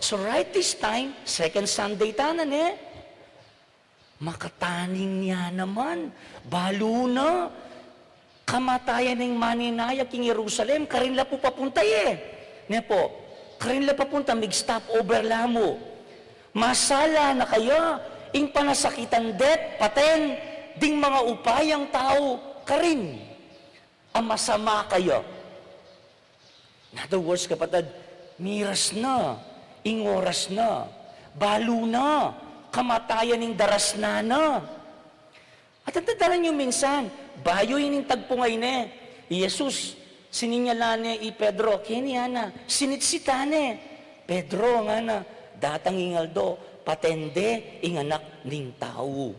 So right this time, second Sunday tana ne, makataning ya naman, balu na, kamatayan ing manenaya king Jerusalem, karin la pu papunta e. Ne pu, karin la papunta, mig-stop over la mu. Masala na kaya ing panasakitan de't paten ding mangaupayang tau karin a masama kaya. In other words, kapatad, miras na, ing oras na, balu na, kamatayan ing darasnan na. At ang tandaan yu minsan, bayu ining tagpung a ini, i Jesus, sininyalan ne i Pedro, keni ana, sinitsitan ne. Pedro, ngana, datang ing aldo, paten de ing Anak ning Tau.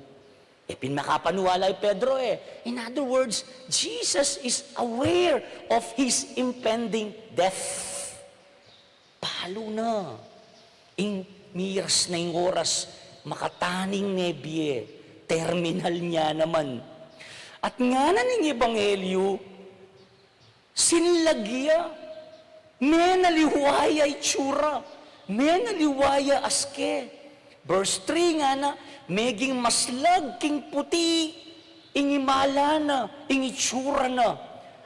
E pin makapaniwala i Pedro e. In other words, Jesus is aware of his impending death. Balu na. Ing miras na ing oras, makataning ne bie, terminal ne naman. At ngana ning ebanghelyo, sinlag ya, menaliwa ya itsura, menaliwa ya aske. Verse three ngana, meging maslag king puti ing imala na, ing itsura na.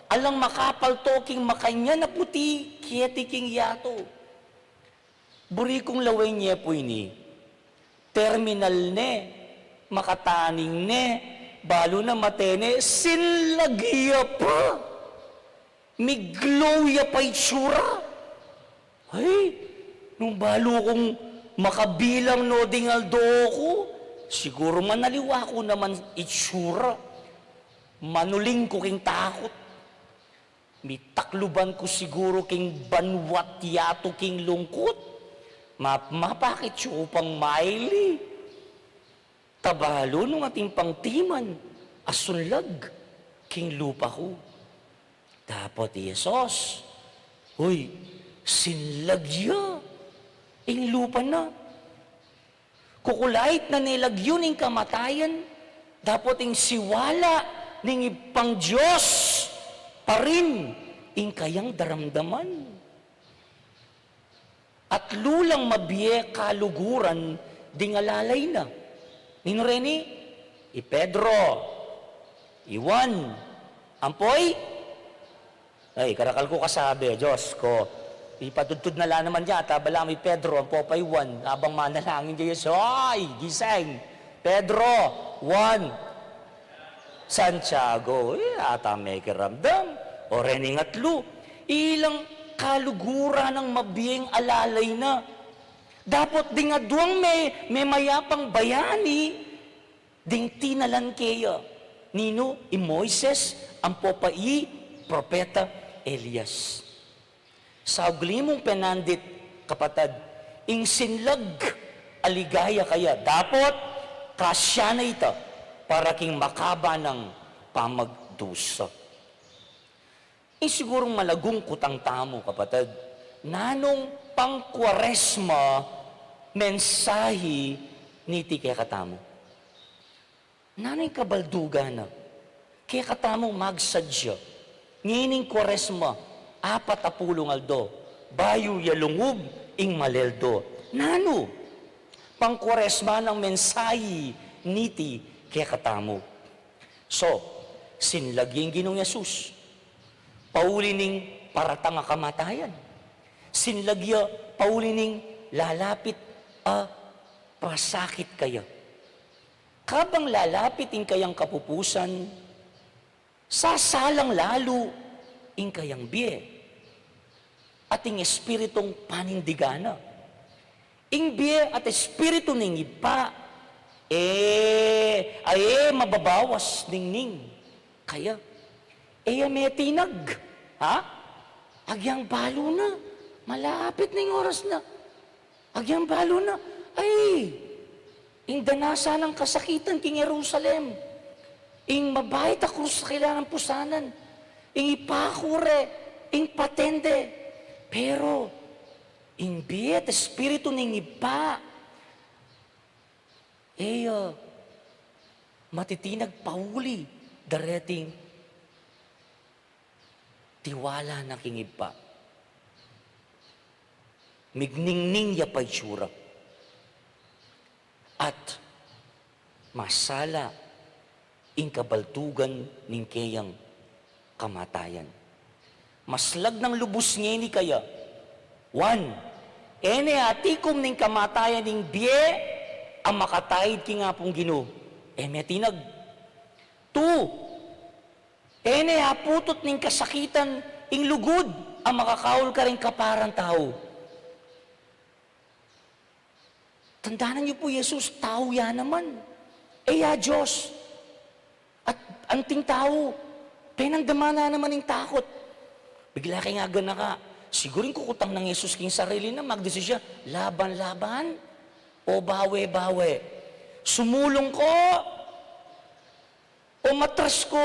Alang makapalto king makanyan a puti keti king yatu. Buri kung lawen ye pu ini. Terminal ne, makataning ne, balu na mate ne, sinlag ya pa. Miglow ya pa itsura. Ay, nung balu kung makabilang no ding aldo ku, siguro manaliwa ku naman itsura. Manuling ku king takut. Mitakluban ku siguro king banwa't yatu king lungkut. Ma-, mapakit yu ku pang maili. Ta balu nung atin pang timan a sunlag king lupa ku. Dapot i Jesus, "Uy, Sinlag ya ing lupa na. Kukulait na ne lagyu ning kamatayan, dapot ing siwala ning Ibpang Dios pa rin ing kayang daramdaman. Atlu lang mabie kaluguran ding alalay na. Ninu reni? I Pedro, i Juan, ampo i Ay, karakal ku kasabi, Dios ku, ipatudtud na la naman yata, balamu i Pedro, ampo pa i Juan, abang manalangin kaya siya, "Oy, gising! Pedro, Juan, Santiago, e, ata mekiramdam." O reni ing atlu, ilang kaluguran nang mabieng alalay na. Dapot ding aduang me, memayapang bayani, ding tinalan keya, ninu? I Moises, ampo pa i propeta Elias. Saugli mung penandit, kapatad, ing sinlag a ligaya kaya, dapot kasya na ita para king makaba nang pamagdusa. Ing sigurung malagung kutang tamu, kapatad, nanung pang-Kuaresma mensahe niti kekatamu? Nanu ing kabaldugan na kekatamu magsadya ngening Kuaresma, apat a pulung aldo bayu ya lungub ing maleldo? Nanu pang-Kuaresma nang mensahe niti kekatamu? So, sinlag ya ing Ginung Jesus pauli ning paratang a kamatayan. Sinlag ya pauli ning lalapit a pasakit kaya. Kabang lalapit ing kayang kapupusan, sasalang lalu ing kayang bie at ing espiritung panindigan na. Ing bie at espiritu ning Ibpa, e, a e mababawas ningning kaya. E ya metinag, ha? Agyang balu na, malapit na ing oras na. Agyang balu na, ay, ing danasan nang kasakitan king Jerusalem, ing mabayat a krus a kailangan pusanan, ing ipaku re, ing patende. Pero ing bie at espiritu ning Ibpa, e ya matitinag pauli dareting tiwala na king Ibpa. Migningning ya pa itsura. At masala ing kabaldugan ning keyang kamatayan. Maslag nang lubus ngeni kaya. One, e ne atikum ning kamatayan ing bie a makataid king Apung Ginu. E metinag. Two, e ne aputut ning kasakitan ing lugud a makakaul karing kaparang tau. Tandanan yu pu, i Jesus tau ya naman. E ya Dios. At anting tau, penandaman na naman ing takut. Bigla keng aganaka. Siguru ing kukutang nang Jesus king sarili na, magdesisyon, laban-laban o bawe-bawe. Sumulung ku o matras ku.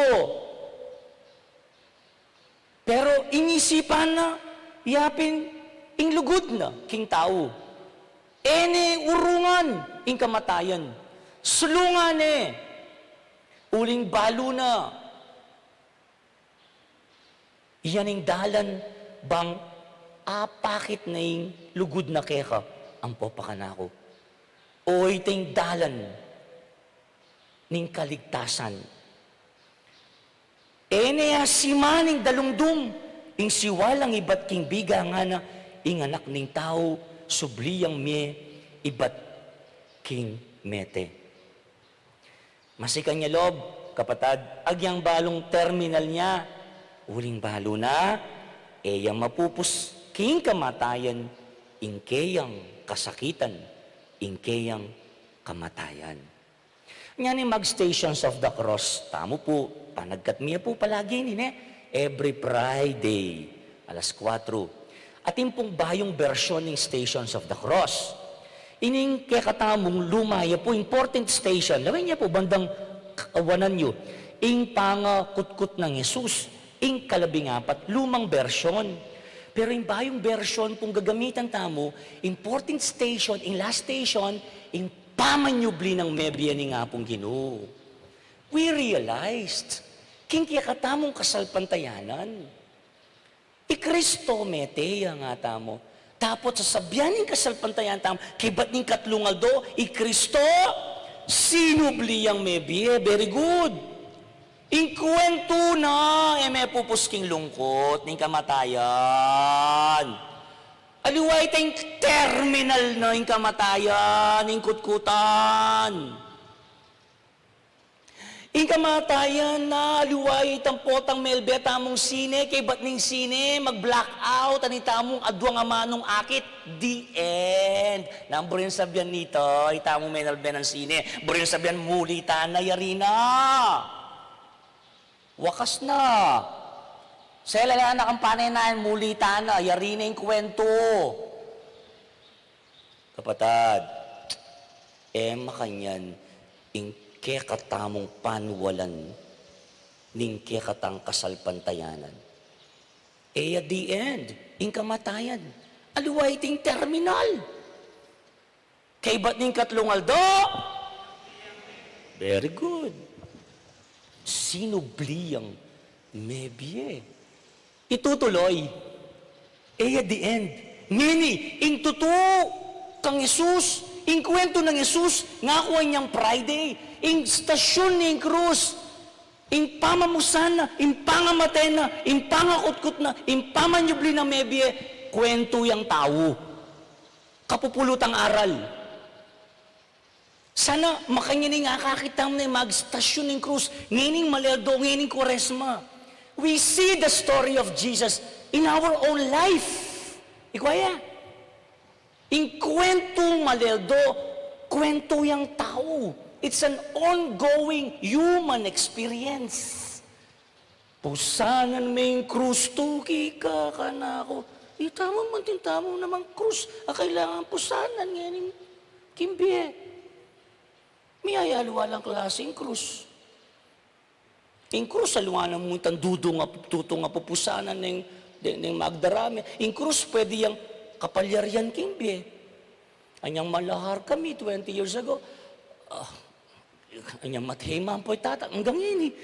Pero ing isipan na, yapin ing lugud na king tau. E ne urungan ing kamatayan. Sulungan ne. Uling balu na. Iyan ing dalan bang apakit na ing lugud na keka ampo pa kanaku. O ita ing dalan ning kaligtasan. E ne asiman ing dalungdung, ing siwalang ibat king bigangan na, ing Anak ning Tau, subli yang mie ibat king mete. Masikan ya lub, kapatad, agyang balung terminal na, uling balu na, e ya mapupus king kamatayan, ing keyang kasakitan, ing keyang kamatayan. Nya ning mag-Stations of the Cross tamu pu, panagkat mi ya pu palagi ini, ne? Every Friday, alas kuwatro. Atin pung bayung bersyon ning Stations of the Cross. Ining kekatamung luma ya pu, important station. Lawen ya pu, bandang kawanan yu. Ing pangakutkut nang Jesus, ing kalabing apat, lumang bersyon. Pero ing bayung bersyon pung gagamitan tamu, ing fourteenth station, ing last station, ing pamanyubli nang mebie ning Apung Ginu. We realized, king kekatamung kasalpantayanan, i Kristo mete ya, ngatamu. Dapot sasabian ning kasalpantayanan tamu, kaybat ning katlung aldo, i Kristo sinubli yang mebie. Very good. Ing kwentu na, e mepupus king lungkut ning kamatayan. Aliwa itang terminal na ing kamatayan, ing kutkutan. Ing kamatayan na, aliwa itang potang melbe tamung sine, kaybat ning sine, mag-blackout, atin tamung aduang amanung akit, the end. Nanu ing sabian nita, itamung menalbe nang sine, buri nang sabian, muli tana, yari na. Wakas na. Sela la na kampana na, muli tana, yari na ing kwentu. Kapatad, e makanyan ing kekatamung panualan ning kekatang kasalpantayanan. E ya the end, ing kamatayan. Aliwa iting terminal. Kaybat ning katlung aldo. Very good. Sinubli yang mebie. Itutuloy. E ya the end. Ngeni, ing tutu kang Jesus, ing kwentu nang Jesus, ngaku anyang Friday, ing stasyon ning krus, ing pamamusan na, ing pangamate na, ing pangakutkut na, ing pamanyubli nang mebie, kwentu yang tau. Kapupulutang aral. Sana makanyan ing akakit tamu na ing magstasyon ning krus, ngening mali aldo, ngening Kuaresma. We see the story of Jesus in our own life. Ikwa ya. Ing kwentu mali aldo, kwentu yang tau. It's an ongoing human experience. Pusanan me ing krus tuki ka, kanaku. Itamu man, atin tamu namang krus a kailangan pusanan ngening king bie. Miyayaliwa lang klasing krus. Ing krus, aliwa na mu itang dudung a, tutung a pupusanan ning, ning, ning magdarame. Ing krus pwede yang kapalyarian king bie. Anyang malahar kami twenty years ago, ah, anyang mate man pu i tata, anggang ini,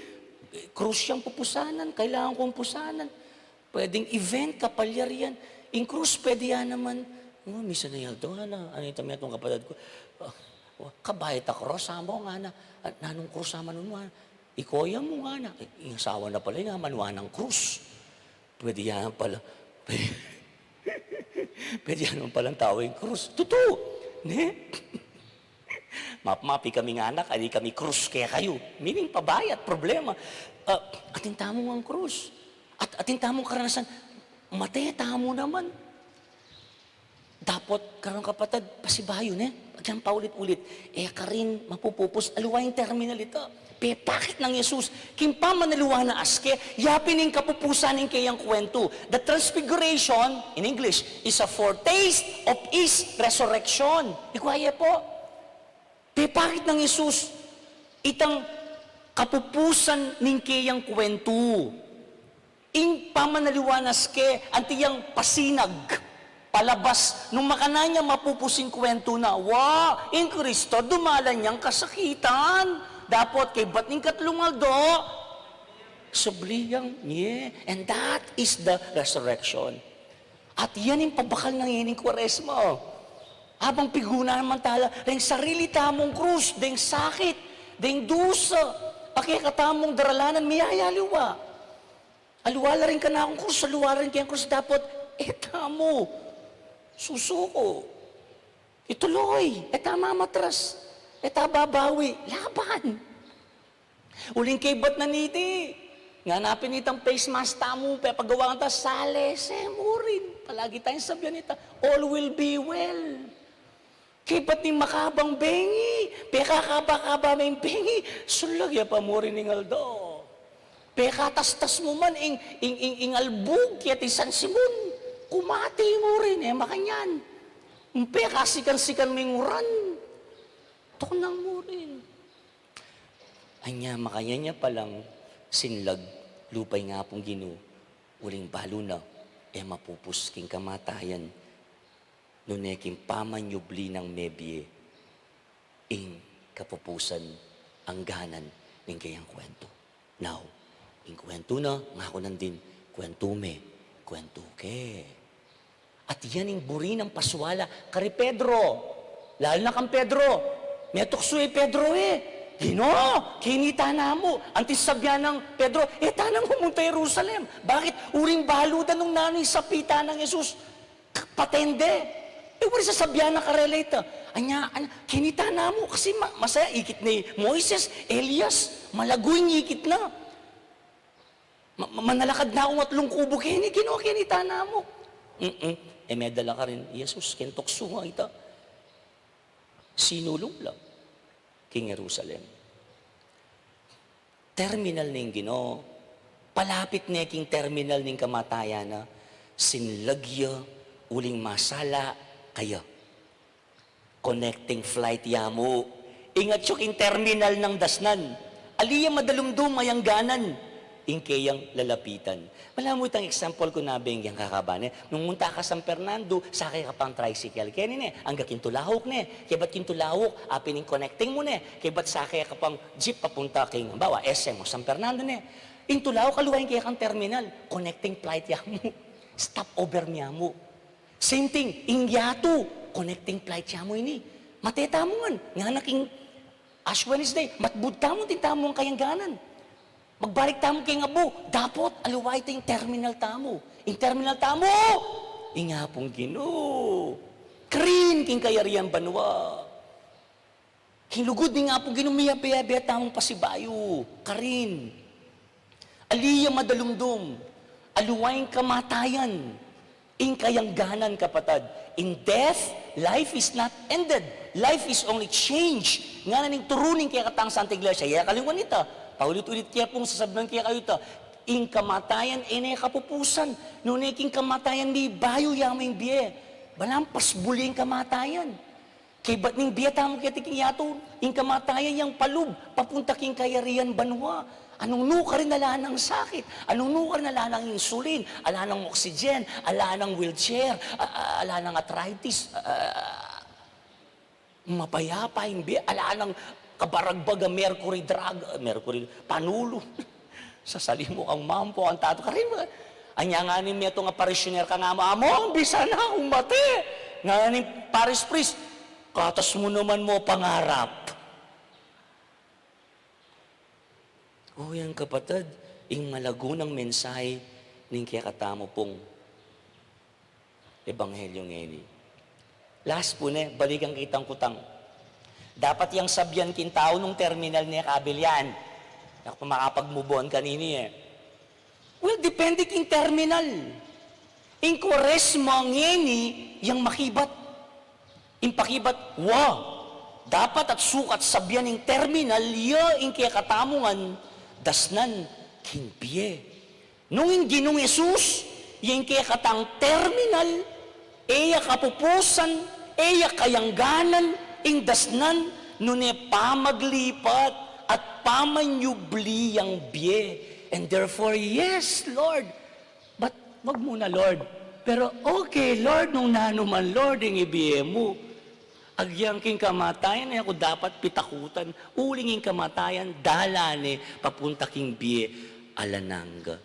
krus yang pupusanan, kailangan kung pusanan. Pwedeng event, kapalyarian. Ing krus, pwede ya naman. Oh, misan a aldo, ana, ana, itang metung kapatad ku, ah, kabayat a krus, ampo, ngana. Ah, nanung krus a manunu, ngana? Ikoya mu, ngana. Eh, ing asawa na pala, ing amanu nang krus. Pwede ya pala. Pwede ya naman palang tau ing krus. Tutu, ne? Map-mapi kami, ngana, ali kami krus kekayu. Meaning, pabayat, problema. Ah, atin tamu ngan krus. At atin tamung karanasan, mate tamu naman. Dapot, kareng kapatad, pasibayu, ne? Agyang paulit-ulit. E karin mapupupus, aliwa ing terminal ita. Pepakit nang Jesus king pamanaliwa na aske, yapin ing kapupusan ning keyang kwentu. The Transfiguration, in English, is a foretaste of His resurrection. Ikwa ye pu. Pepakit nang Jesus itang kapupusan ning keyang kwentu. Ing pamanaliwa na aske, anti yang pasinag, palabas, nung makanyan ya mapupus ing kwentu na, wa, ing Kristo dumalan yang kasakitan. Dapot kaybat ning katlung aldo, subli yang, yeah. And that is the resurrection. At yan ing pabakal ngening Kuaresma. Abang piguna naman tala, deng sarili tamung krus, deng sakit, deng dusa, a kekatamung daralanan, miyayaliwa. Aliwa la ring kanakung krus, aliwa la ring keyang krus, dapot e tamu susuku. Ituloy, e ta mamatras, e ta babawi, laban. Uling kaybat na niti, ngana pin itang face mask tamu, pepagawan ta, sale se mu rin. Palagi tang sabian ita, all will be well. Kaybat ning makabang bengi, pekakaba-kaba me ing bengi, sulag ya pa mu rin ing aldo. Pekatastas mu man ing, ing, ing, ing albug keti San Simon, kumate mu rin, e makanyan. Pekasikan-sikan me ing uran, tunang mu rin. Anya, makanyan ya palang sinlag lupa ing Apung Ginu, uling balu na, E mapupus king kamatayan, nune king pamanyubli nang mebie, ing kapupusan angganan ning keyang kuwentu. Now, ing kuwentu na, ngaku nandin, kuwentu me, kuwentu ke. At yan ing buri nang paswala kari Pedro. Lalo na kang Pedro. Metuksu i Pedro e. Ginu, keni tana mu. Anti sabyan nang Pedro, e tanang mumunta Jerusalem. Bakit? Uling balu da nung nanu ing sapitan nang Jesus. Patende. E, wari sasabyan na karela ita. Anya, anya, keni tana mu. Kasi ma-, masaya ikit ne i Moises, Elias, malagu ing ikit na. Ma-, ma-, manalakad na kung atlung kubu keni, Ginu, keni tana mu. Mm-mm. E, medala karin Jesus, keng tuksu nga ita. Sinulung la king Jerusalem. Terminal ning Ginu. Palapit ne king terminal ning kamatayan na, sinlag ya uling masala kaya. Connecting flight ya mu. Ing atyu king terminal nang dasnan. Ali ya madalumdum, ayangganan ing keyang lalapitan. Balamu itang example ku na, beng, yang kakaba ne. Nung munta ka San Fernando, sake ka pang tricycle keni ne, angga king Tulauk ne. Kebat king Tulauk, apin ing connecting mu ne. Kebat sake ka pang jeep papunta king, halimbawa, S M o San Fernando ne. Ing Tulauk, aliwa ing kekang terminal, connecting flight ya mu. Stopover ya mu. Same thing, ing yatu, connecting flight ya mu ini. Mate tamu ngan, ngana king Ash Wednesday, matbud tamu, atin tamu ing kayangganan. Magbalik tamu king abu, dapot, aliwa ita ing terminal tamu. Ing terminal tamu, ing Apung Ginu. Karin king kayarian banua. King lugud ning Apung Ginu, miyabe-yabe tamung pasibayu. Karin. Ali ya madalumdum. Aliwa ing kamatayan. Ing kayangganan, kapatad. In death, life is not ended. Life is only change. Ngana ning turu ning kekatang Santa Iglesia, e ya kalingwan ita. Paulit-ulit ke pung sasabyan kekayu ita. Ing kamatayan e ne kapupusan. Nune king kamatayan, mibayu ya mu ing bie. Balang pasbul ing kamatayan. Kebat ning bie tamu keti king yatu, ing kamatayan yang palub papunta king kayarian banua. Anung nu karin ala nang sakit, anung nu karin ala nang insulin, ala nang oxygen, ala nang wheelchair, a-, a-, ala nang arthritis, a-, a-, mapayapa ing bie, ala nang kabaragbag a mercury drug, a, mercury, panulu. Sasalimu kang mampo, ang tatu karin. Anya ngana ning metung a parishioner kang amu, "Among, bisa na kung mate." Ngana ning parish priest, "Katas mu naman mo pangarap." O, yan, kapatad, ing malagu nang mensahe ning kekatamu pung ebanghelyo ngeni. Last pu ne, balikan ke itang kutang. Dapat yang sabyan king tau nung terminal ne kabilyan. Aku makapag-move on kanini e. Well, depende king terminal. Ing Kuaresma ngeni yang makibat. Ing pakibat, wa, dapat at sukat sabyan ing terminal, ya ing kekatamu ngan dasnan king bie. Nung ing Ginung Jesus, ya ing kekatang terminal, e ya kapupusan, e ya kayangganan, ing dasnan, nune pamaglipat at pamanyubli yang bie. And therefore, yes, Lord, but wag muna, Lord. Pero okay, Lord, nung nanu man, Lord, ing ibie mu. Agyang king kamatayan e ku dapat pitakutan, uling ing kamatayan dalan ne papunta king bie alang angga.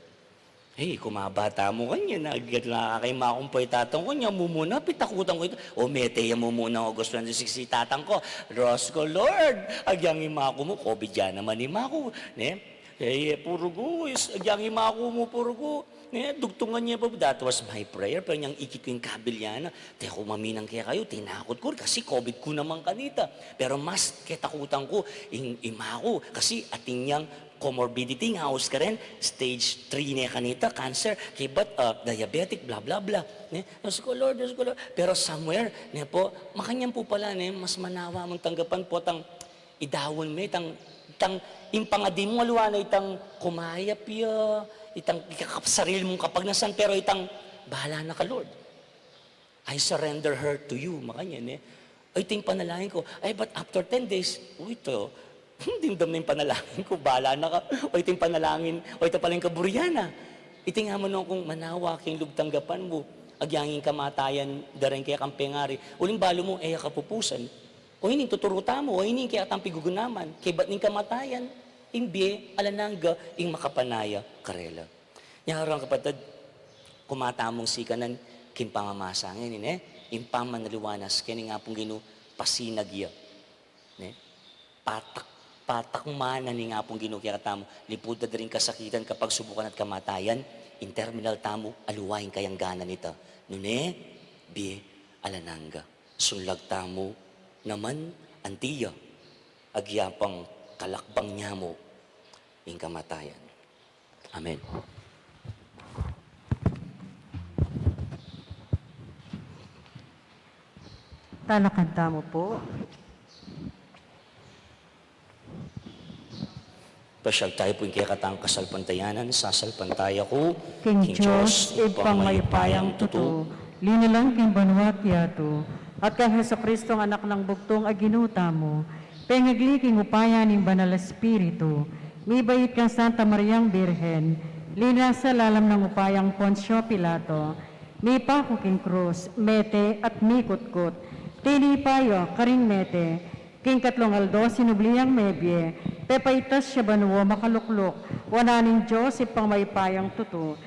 Hey, kumabata mu kanyan, agad na kay imaku pu, tatang ku, nya mumuna, pitakutan ku ita. O mete ya mumuna, August twenty-six, tatang ku. Diyos ku, Lord, agyang imaku mu, covid ya naman imaku, ne? E, e, purugu, is, agyang imaku mu, purugu, ne? Dugtungan ya pa, that was my prayer, pero nyang ikit ku ing kabilyan na, te ku maminang kekayu, tinakut ku, kasi covid ku naman kanita. Pero mas ketakutan ku ing imaku, kasi atin yang comorbidity, ing aus karin, stage three ne kanita, cancer, kebat, ah, diabetic, bla, bla, bla. Ne? Diyos ku, Lord, Diyos ku, Lord. Pero somewhere, ne pu, makanyan pu pala, ne, mas manawa mung tanggapan pu itang idaun me, itang, itang, ing pangadi mu, aliwa na itang kumayap ya, itang ikakap-, sarili mung kapagnasan, pero itang, "Bahala na ka, Lord. I surrender her to you," makanyan, e. Ay, ito ing panalangin ku. Ay, but after ten days, uy, ito, dimdam na ing panalangin ku, bahala na ka. O, ito ing panalangin, o, ito pala ing kaburian na. Iti nga mu nung kung manawa king lub tanggapan mu, agyang ing kamatayan da ring kekang pengari, uling balu mu, e ya kapupusan. O ini ing tuturu tamu, o ini ing kekatang pigugunaman, kaybat ning kamatayan, ing bie alang angga, ing makapanaya karela. Nya, karang kapatad, kumatamung sikanan, king pamamasa ngeni, ne? Ing pamanaliwanas, keni nga pung Ginu, pasinag ya. Ne? Patak, patak mana ning Apung Ginu kekatamu, lipud da ring kasakitan, kapagsubukan at kamatayan, ing terminal tamu, aliwa ing kayangganan nita. Nune, bie alang angga. Sunlag tamu naman, anti ya, agyapang kalakbang nya mu ing kamatayan. Amen. Talakad tamu pu. Pasyag tayu pu ing kekatang kasalpantayanan, sasalpantaya ku king Dios, Ibpang mayupayang tutu, linalang king banua't yatu, at kang Jesucristo, Anak nang bugtung a Ginu tamu, pengagli king upaya ning Banal a Espiritu, mibait kang Santa Mariang Birhen, linasa lalam nang upayang Poncio Pilato, mipaku king krus, mete at mikutkut, tinipa ya karing mete, king katlung aldo sinubli yang mebie, pepaitas ya banua makalukluk, wanan ning Dios Ibpang mayupayang tutu.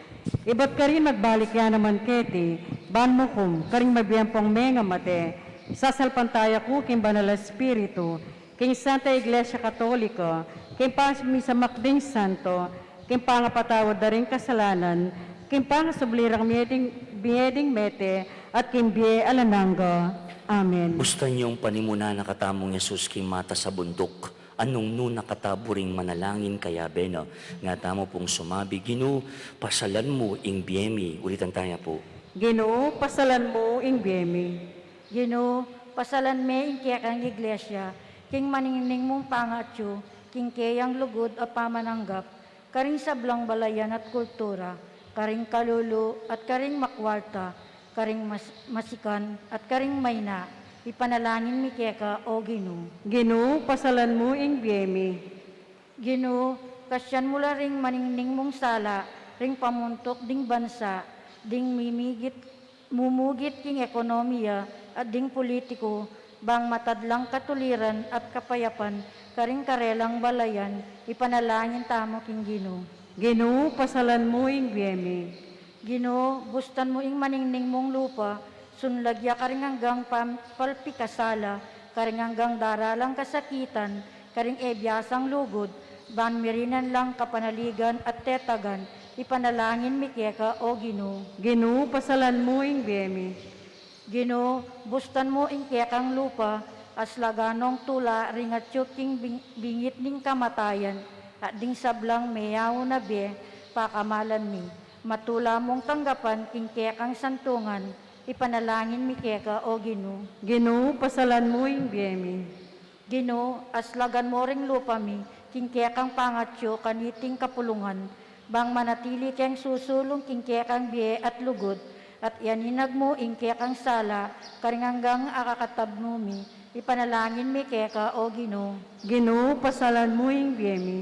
Ibat karin magbalik ya naman keti, ban mukum karing mabie ampong mengamate, sasalpantaya ku king Banal a Espiritu, king Santa Iglesia Katolika, king pamisamak ding santo, king pangapatawad da ring kasalanan, king pangasubli rang mie ding, mie ding mete, at king bie alang angga. Amen. Bustan yung panimunan na katamung Jesus king matas a bunduk, a nung nu na katabu ring manalangin kayabe na, nga tamu pung sumabi, Ginu, pasalan mu ing bie mi. Ulitan taya pu. Ginu, pasalan mu ing bie mi. Ginu, pasalan me ing kekang Iglesia, king maningning mung pangatsu, king keyang lugud a pamananggap, karing sablang balayan at kultura, karing kalulu at karing makwarta, karing mas-, masikan at karing mayna, ipanalangin mi keka, O Ginu. Ginu, pasalan mu ing bie mi. Ginu, kasian mu la ring maningning mung sala, ring pamuntuk ding bansa, ding mimigit, mumugit king ekonomiya, at ding pulitiku, bang matadlang katuliran at kapayapan, karing karelang balayan, ipanalangin tamu king Ginu. Ginu, pasalan mu ing bie mi. Ginu, bustan mu ing maningning mung lupa, sunlag ya karing anggang pam-, palpikasala, karing anggang daralang kasakitan, karing e biasang lugud, ban mirinan lang kapanaligan at tetagan, ipanalangin mi keka, O Ginu. Ginu, pasalan mu ing bie mi. Ginu, bustan mu ing kekang lupa, aslagan nong tula ring atyu king bing-, bingit ning kamatayan, at ding sablang meyaun a bie, pakamalan mi. Matula mung tanggapan king kekang santungan, ipanalangin mi keka, O Ginu. Ginu, pasalan mu ing bie mi. Ginu, aslagan mu ring lupa mi, king kekang pangatyu kaniting kapulungan, bang manatili keng susulung king kekang bie at lugud, at ianinag mu ing kekang sala, karing anggang akakatab mu mi, ipanalangin mi keka, O Ginu. Ginu, pasalan mu ing bie mi.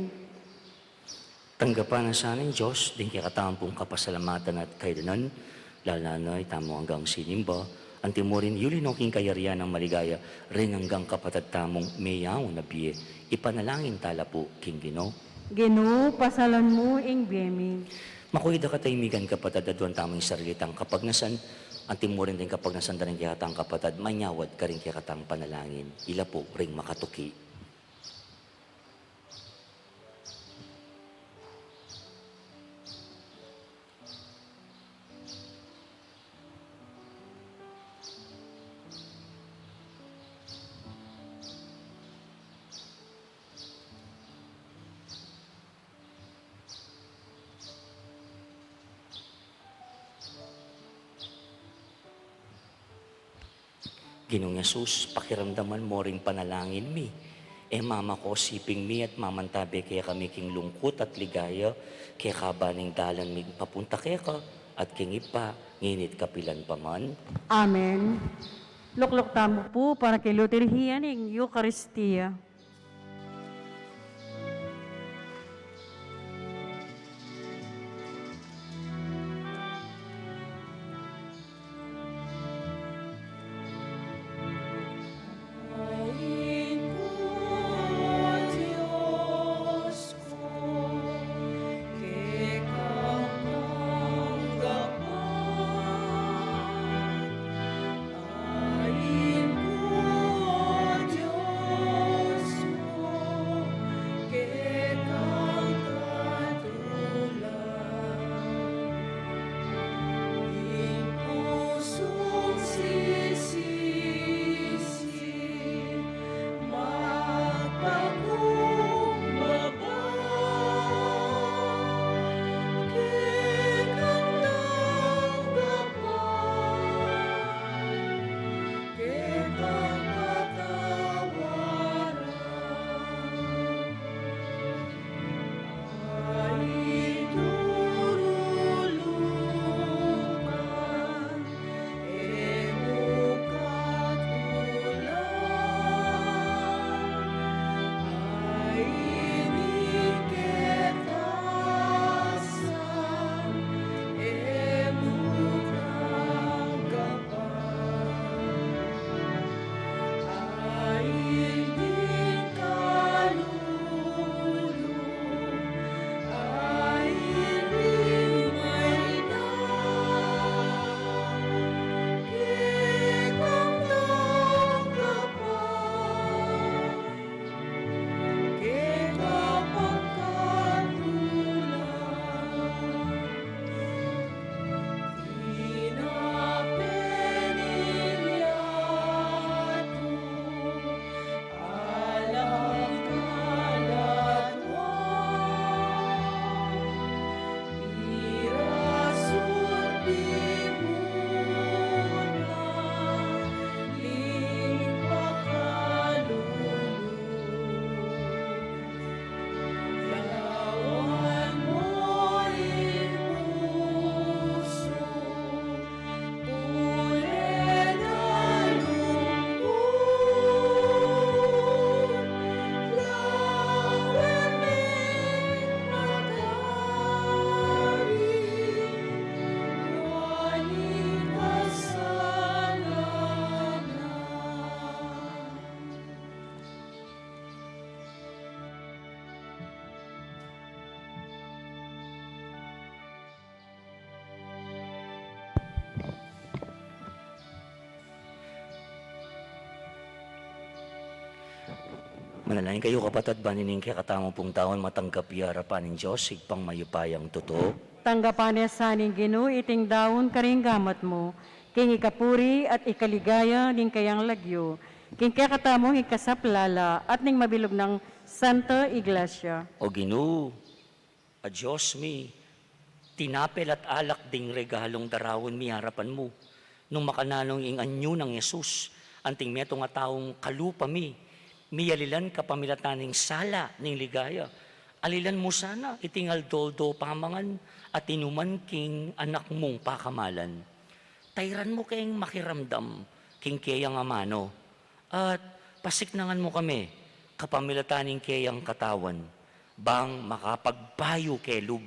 Tanggapan na sa ning Dios ding kekatamung kapasalamatan at kaydanan, lala na itamung anggang sinimba, anti mu rin yuli no king kayarian nang maligaya, ring anggang kapatad tamung meyaun a bie, ipanalangin tala pu king Ginu. Ginu, pasalan mu ing bie mi. Makuya da kataimigan kapatad, aduan tamung sarili tang kapagnasan, anti mu rin ding kapagnasan da ring kekatang kapatad, manyawad karing kekatang panalangin, ila pu ring makatuki. Ginung Jesus, pakiramdaman mo ring panalangin mi. E mamakos iping mi at mamantabe kekami king lungkut at ligaya, kekaban ning dalan mi papunta keka, at king Ibpa, ngeni't kapilan pa man. Amen. Lukluk tamu pu para king liturhiya ning Eukaristia. Manalangin kayu, kapatad, ban ining kekatamung pung daun matanggap ya arapan ning Dios, Ibpang mayupayang tutu. Tanggapan na sa ning Ginu iting daun karing gamat mu, king ikapuri at ikaligaya ning kayang lagyu, king kekatamung ikasaplala at ning mabilug nang Santa Iglesia. O Ginu, a Dios mi, tinape la't alak ding regalung daraun mi arapan mu, nung makananu ing anyu nang Jesus, anting metung a taung kalupa mi, mialilan kapamilatan ning sala ning ligaya. Alilan mu sana iting aldo-aldo pamangan at inuman king anak mung pakamalan. Tairan mu keng makiramdam king keyang amanu, at pasiknangan mu kami kapamilatan ning keyang katawan, bang makapagbayu ke lub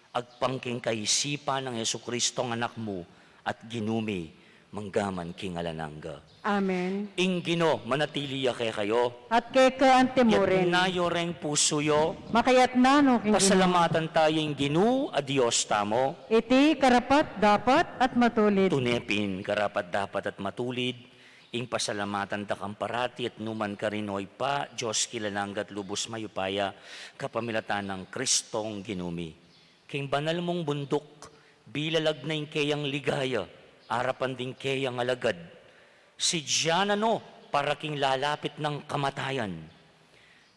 agpang king kaisipan nang Jesucristong Anak mu at Ginu mi, manggaman king alang angga. Amen. Ing Ginu manatili ya kekayu. At keka antimurin. Itas yu reng pusu yu. Makaitas no king Ginu. Pasalamatan taya ing Ginu a Dios tamu. Iti karapat-dapat at matulid. Tune pin karapat-dapat at matulid ing pasalamatan da kang parati at nukarin man, o Ibpa, Dios king alang angga at lubus mayupaya, kapamilatan nang Kristong Ginu mi. King banal mung bunduk, bilalag na ing keyang ligaya arapan ding keyang alagad. Sidya na no para king lalapit nang kamatayan.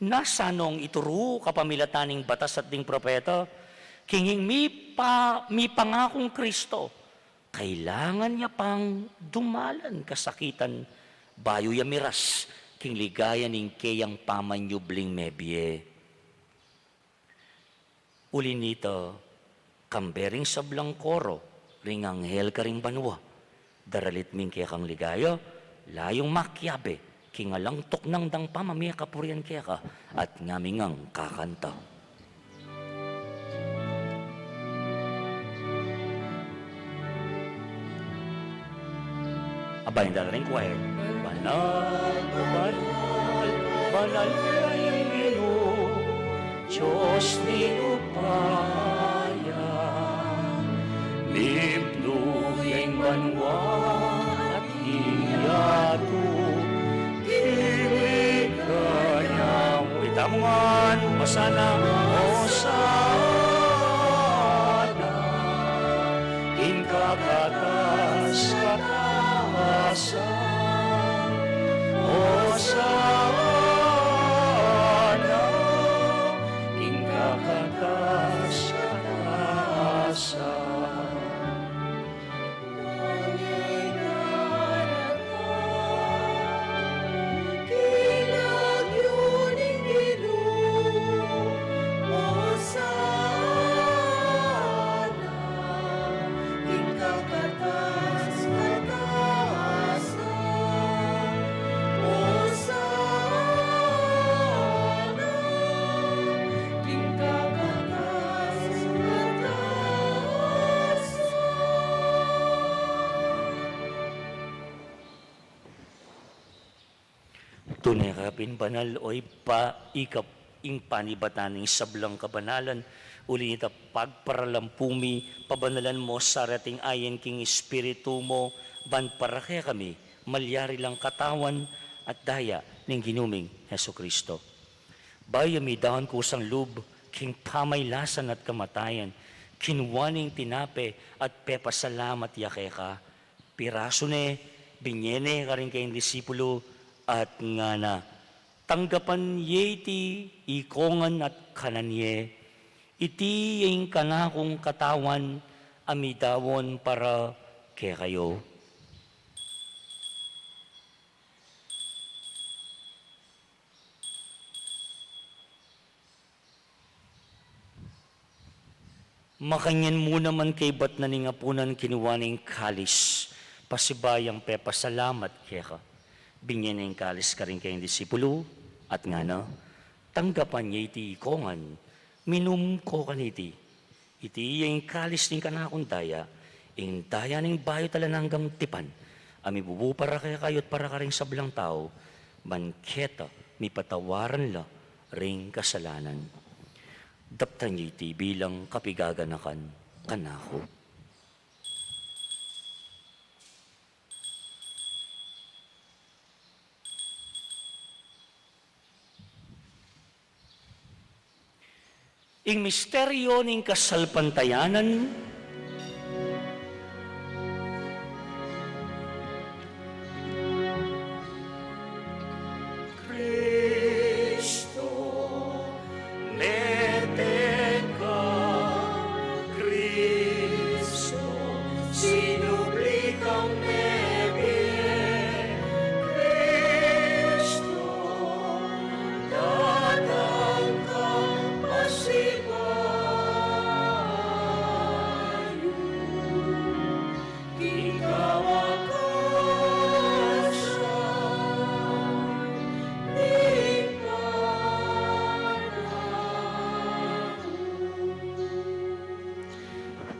Nasa nong ituru kapamilatan ning batas at ding propeta, king ing mipa-, mipangakung Kristo, kailangan ya pang dumalan kasakitan, bayu ya miras king ligaya ning keyang pamanyubling mebie. Uli nita, kambe ring sablang koro ring anghel karing banua, daralit mi ing kekang ligaya, layung makiabe king alang tuknang dang pamamie kapurian keka, at ngami ngang kakanta. Abayan da la ring choir. Banal, banal, banal ya ing Ginu, Dios ning upaya. Mipnu ya ing banua at ing yatu king ligaya mu. Itamu ngan, Hosana, Hosana king kakatas-katasan. Hosana king kakatas-katasan. Tune ka pin banal, o Ibpa, ika ing panibatan ning sablang kabanalan. Uli nita, pagparalampu mi, pabanalan mu sa reting ain king Espiritu mu, ban para kekami malyari lang katawan at daya ning Ginu ming Jesucristo. Bayu ya midaun kusang lub king pamaylasan at kamatayan, kinua ne ing tinape at pepasalamat ya keka. Pirasu ne, binie ne karing kayang disipulu, at ngana: Tanggapan ye iti ikongan at kanan ye, iti ya ing kanakung katawan a midaun para kekayu. Makanyan mu naman kaibat na ning apunan, kinua ne ing kalis, pasibayu yang pepasalamat keka. Binie ne ing kalis karing kayang disipulu, at ngana: Tanggapan ye iti ikongan, minum ko kaniti. Iti ya ing kalis ning kanakung daya, ing daya ning bayu at alang anggang tipan, a mibubu para kekayu at para karing sablang tau, ban keta mipatawaran la ring kasalanan. Daptan ye iti bilang kapiganakan kanaku. Ing misteryo ning kasalpantayanan. Kristo, mete ka. Kristo, sinubli kang mebie. Kristo, datang kang pasibayu. King kawakasan, ing panaun.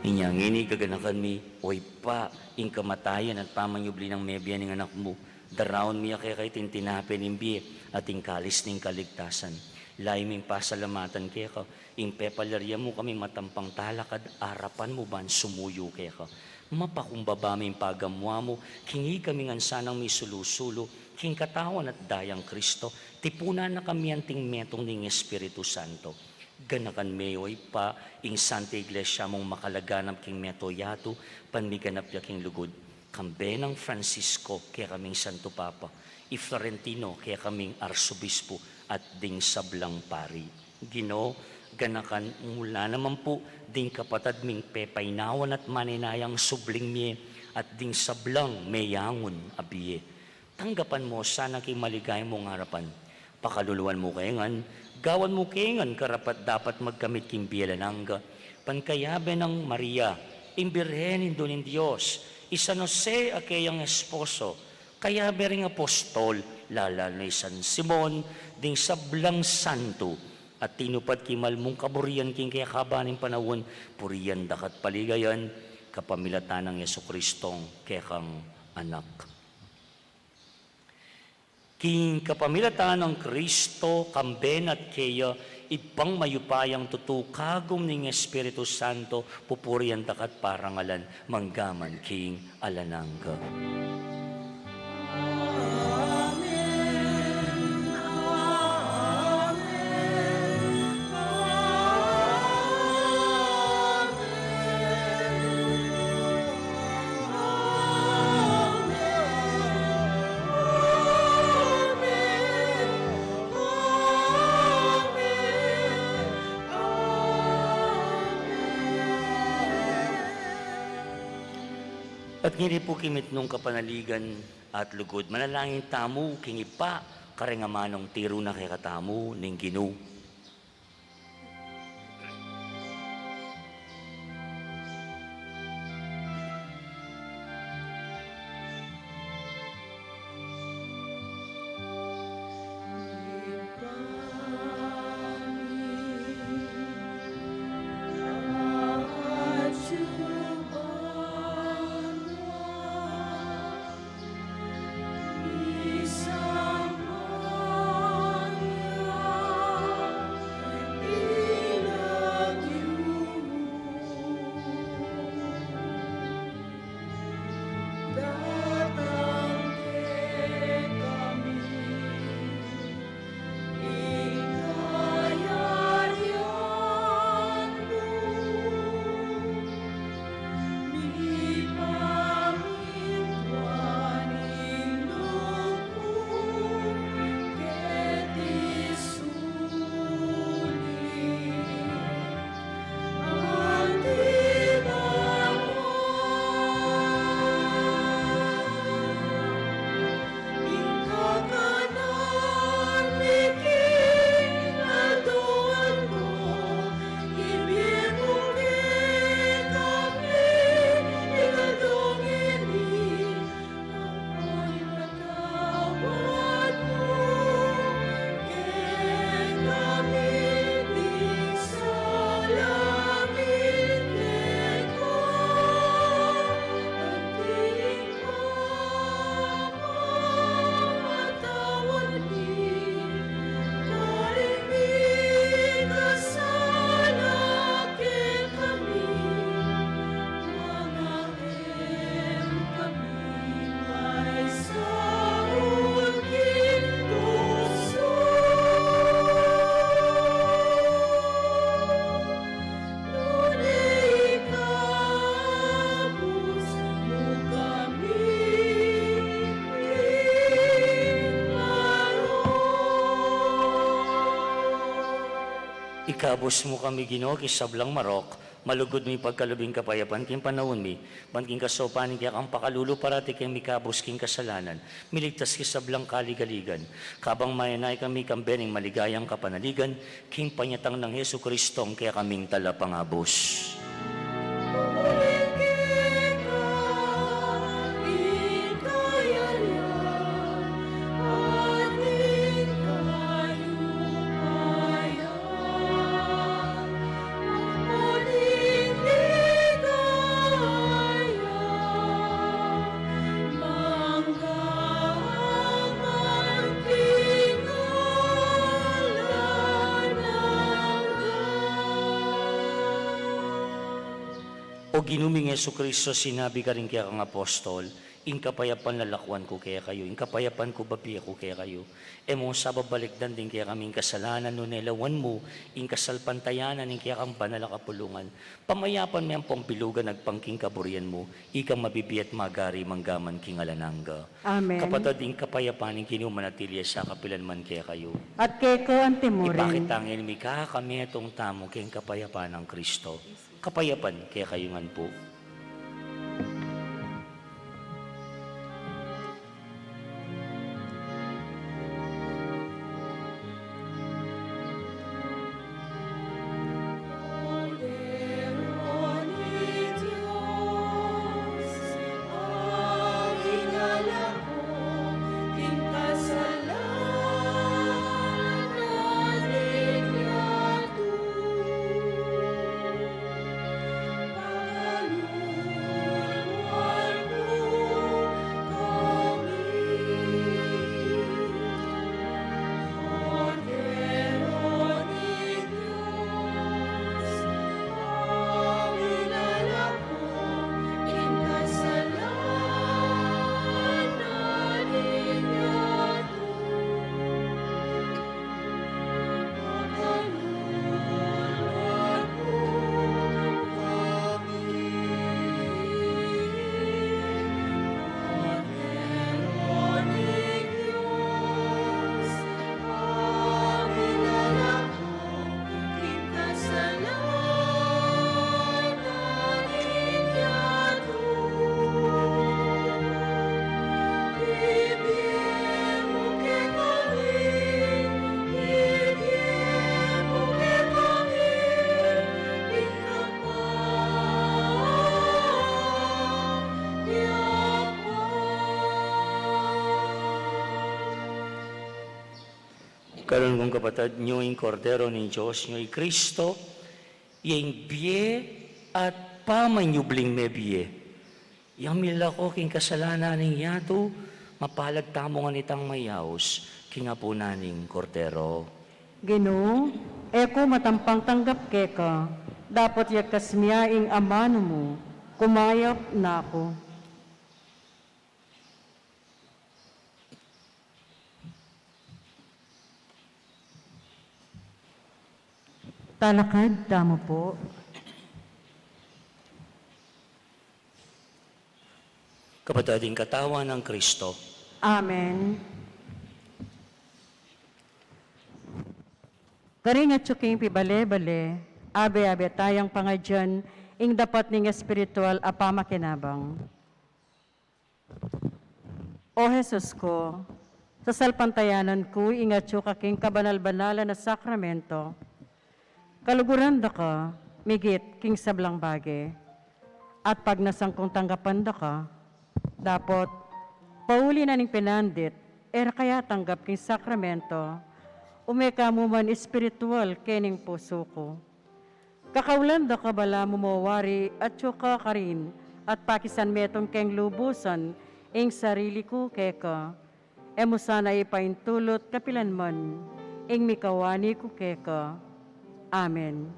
Inya ngeni gaganakan mi, O Ibpa, ing kamatayan at pamanyubli nang mebie ning Anak mu, daraun mi ya keka iting tinape ning bie at ing kalis ning kaligtasan. Lalu ming pasalamatan keka ing pepalyarian mu kaming matampang talakad arapan mu ban sumuyu keka. Mapakumbaba ming pagamuan mu king ikami ngan sanang misulu-sulu king katawan at dayang Kristo, tipunan na kami anting metung ning Espiritu Santo. Ganakan me, O Ibpa, ing Santa Iglesia mung makalaganap king meto yatu, ban miganap ya king lugud. Kambe nang Francisco, kekaming Santo Papa, i Florentino, kekaming Arsobispo, at ding sablang pari. Ginu, ganakan mu la naman pu ding kapatad ming pepainawan at maninayang subling mie, at ding sablang meyangun a bie. Tanggapan mu sana king maligaya mung arapan. Pakaluluan mu ke ngan, gawan mu ke ngan karapat-dapat magkamit king bie alang angga. Ban kayabe nang Maria, ing Birhen Indu ning Dios, i San Jose a keyang esposo, kayabe ring apostol, lalalu na i San Simon, ding sablang santo, a tinupad king mal mung kaburian king kekaban ning panaun, purian da ka at paligayan, kapamilatan nang Jesucristong kekang Anak. King kapamilatan nang Kristo, kambe na at keya, Ibpang mayupayang tutu, kagum ning Espiritu Santo, pupurian da ka at parangalan, mangga man king alang angga. Amen. Amen. Amen. At ngeni pu king mitmung kapanaligan at lugud, manalangin tamu king Ibpa, kareng amanung tiru na kekatamu ning Ginu. Ikabus mu kami, Ginu, king sablang marok, malugud mu ipagkalub ing kapayapan king panaun mi, ban king kasaupan ning kekang pakalulu parati keng mikabus king kasalanan, miligtas king sablang kaligaligan, kabang mayanay kami kambe ning maligayang kapanaligan, king panyatang nang Jesucristong kekaming Talapangabus. O Ginu ming Jesucristo, sinabi karing kekang apostol, ing kapayapan lalakwan ku kekayu, ing kapayapan ku babie ku kekayu. E mu sa babalikdan ding kekaming kasalanan, nune lawan mu ing kasalpantayanan ning kekang banal a kapulungan. Pamayapan me ampong bilugan agpang king kaburian mu, ikang mabibie at magari manggaman king alang angga. Amen. Kapatad, ing kapayapan ning Ginu manatili ya sa kapilan man kekayu. At keka anti mu rin. Ipakit tang mikakametung tamu keng kapayapan nang Kristo. Kapayapan kekayu ngan pu. Kaluguran kung kapatad, nyo ing Kordero ning Dios, nyo i Kristo, ya ing bie at pamanyubling mebie. Yang milako king kasalanan ning yatu, mapalad tamu ngan itang mayaus king apunan ning Kordero. Ginu, e ku matampang tanggap keka, dapot yagkas mu ya ing amanu mu, kumayap na ku. Talakad tamu pu. Kapatad, ing katawan nang Kristo. Amen. Karing atyu king pibale-bale, abe-abe tayang pangadyan ing dapat ning espiritual a pamakinabang. O Jesus ku, sasalpantayanan ku ing atyu ka king kabanal-banalan a sakramento. Kaluguran da ka migit king sablang bage, at pagnasan kung tanggapan da ka. Dapot, pauli na ning pinandit, e ra ka ya tanggap king sakramento, ume ka mu man espiritual kening pusu ku. Kakaulan da ka balamu mo wari atyu ka karin, at pakisan metung keng lubusan ing sarili ku keka. E mu sana ipaintulut kapilan man ing mikawani ku keka. Amen.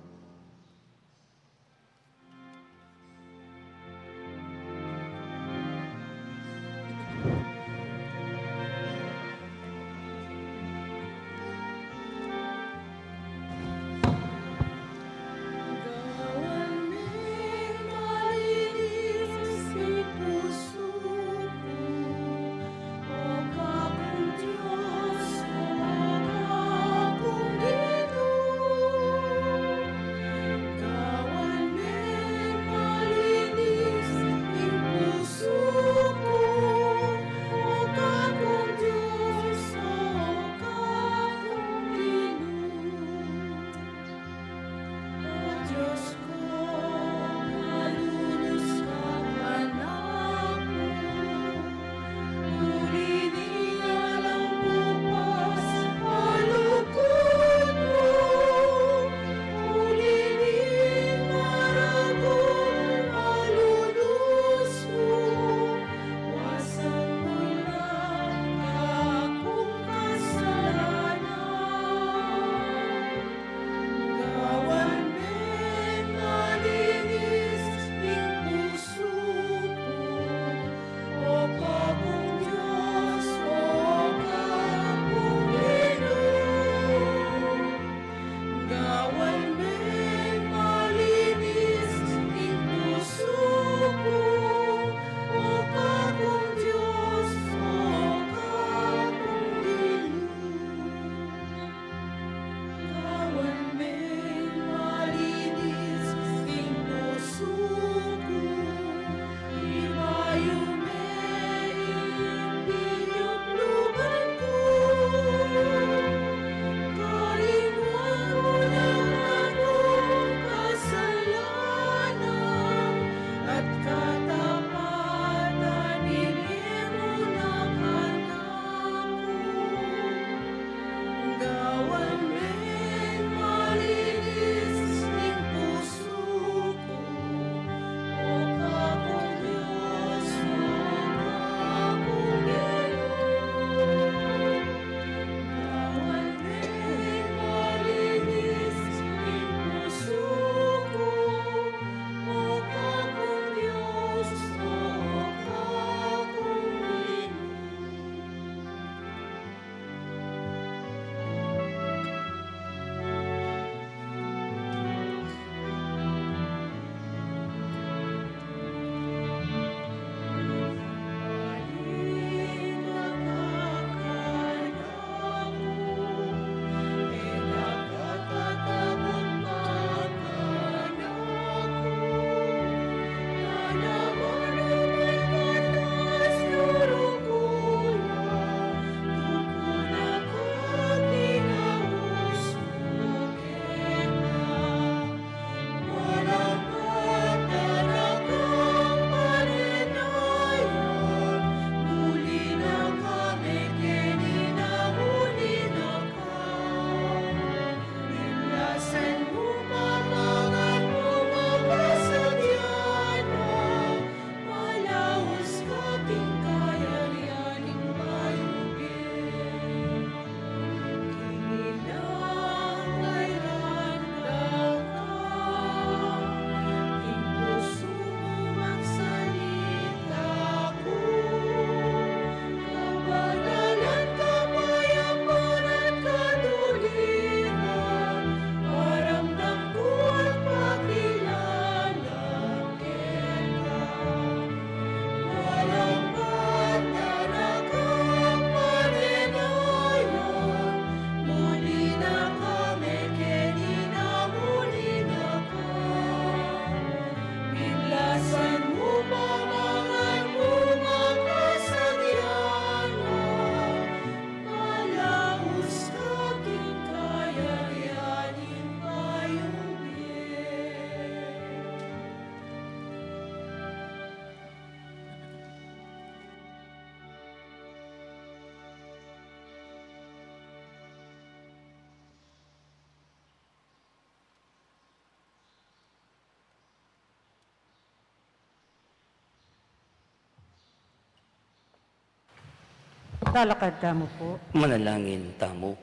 Talakad tamu pu. Manalangin tamu.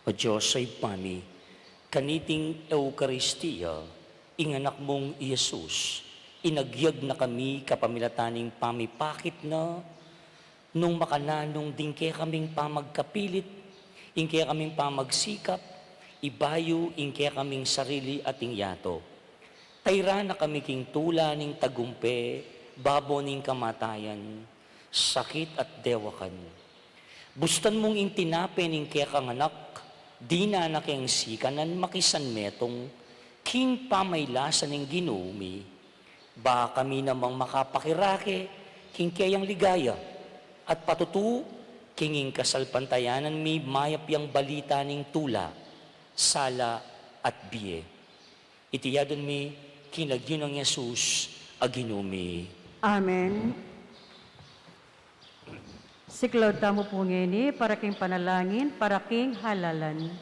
O Dios a Ibpa mi, kaniting Eukaristia, ing Anak mung i Jesus, inagyag na kami kapamilatan ning pamipakit na, nung makananu ding kekaming pamagkapilit, ing kekaming pamagsikap, ibayu ing kekaming sarili at ing yatu. Tairan na kami king tula ning tagumpe, babo ning kamatayan, sakit at dewakan. Bustan mung ing tinape ning kekang Anak, dinan na keng sikanan makisanmetung king pamaylasa ning Ginu mi, ba kami namang makapakirake king keyang ligaya at patutu king ing kasalpantayanan mi mayap yang balita ning tula, sala at bie. Iti adwan mi king lagyu nang Jesus a Ginu mi. Amen. Siklaud tamu pu ngeni para king panalangin para king halalan.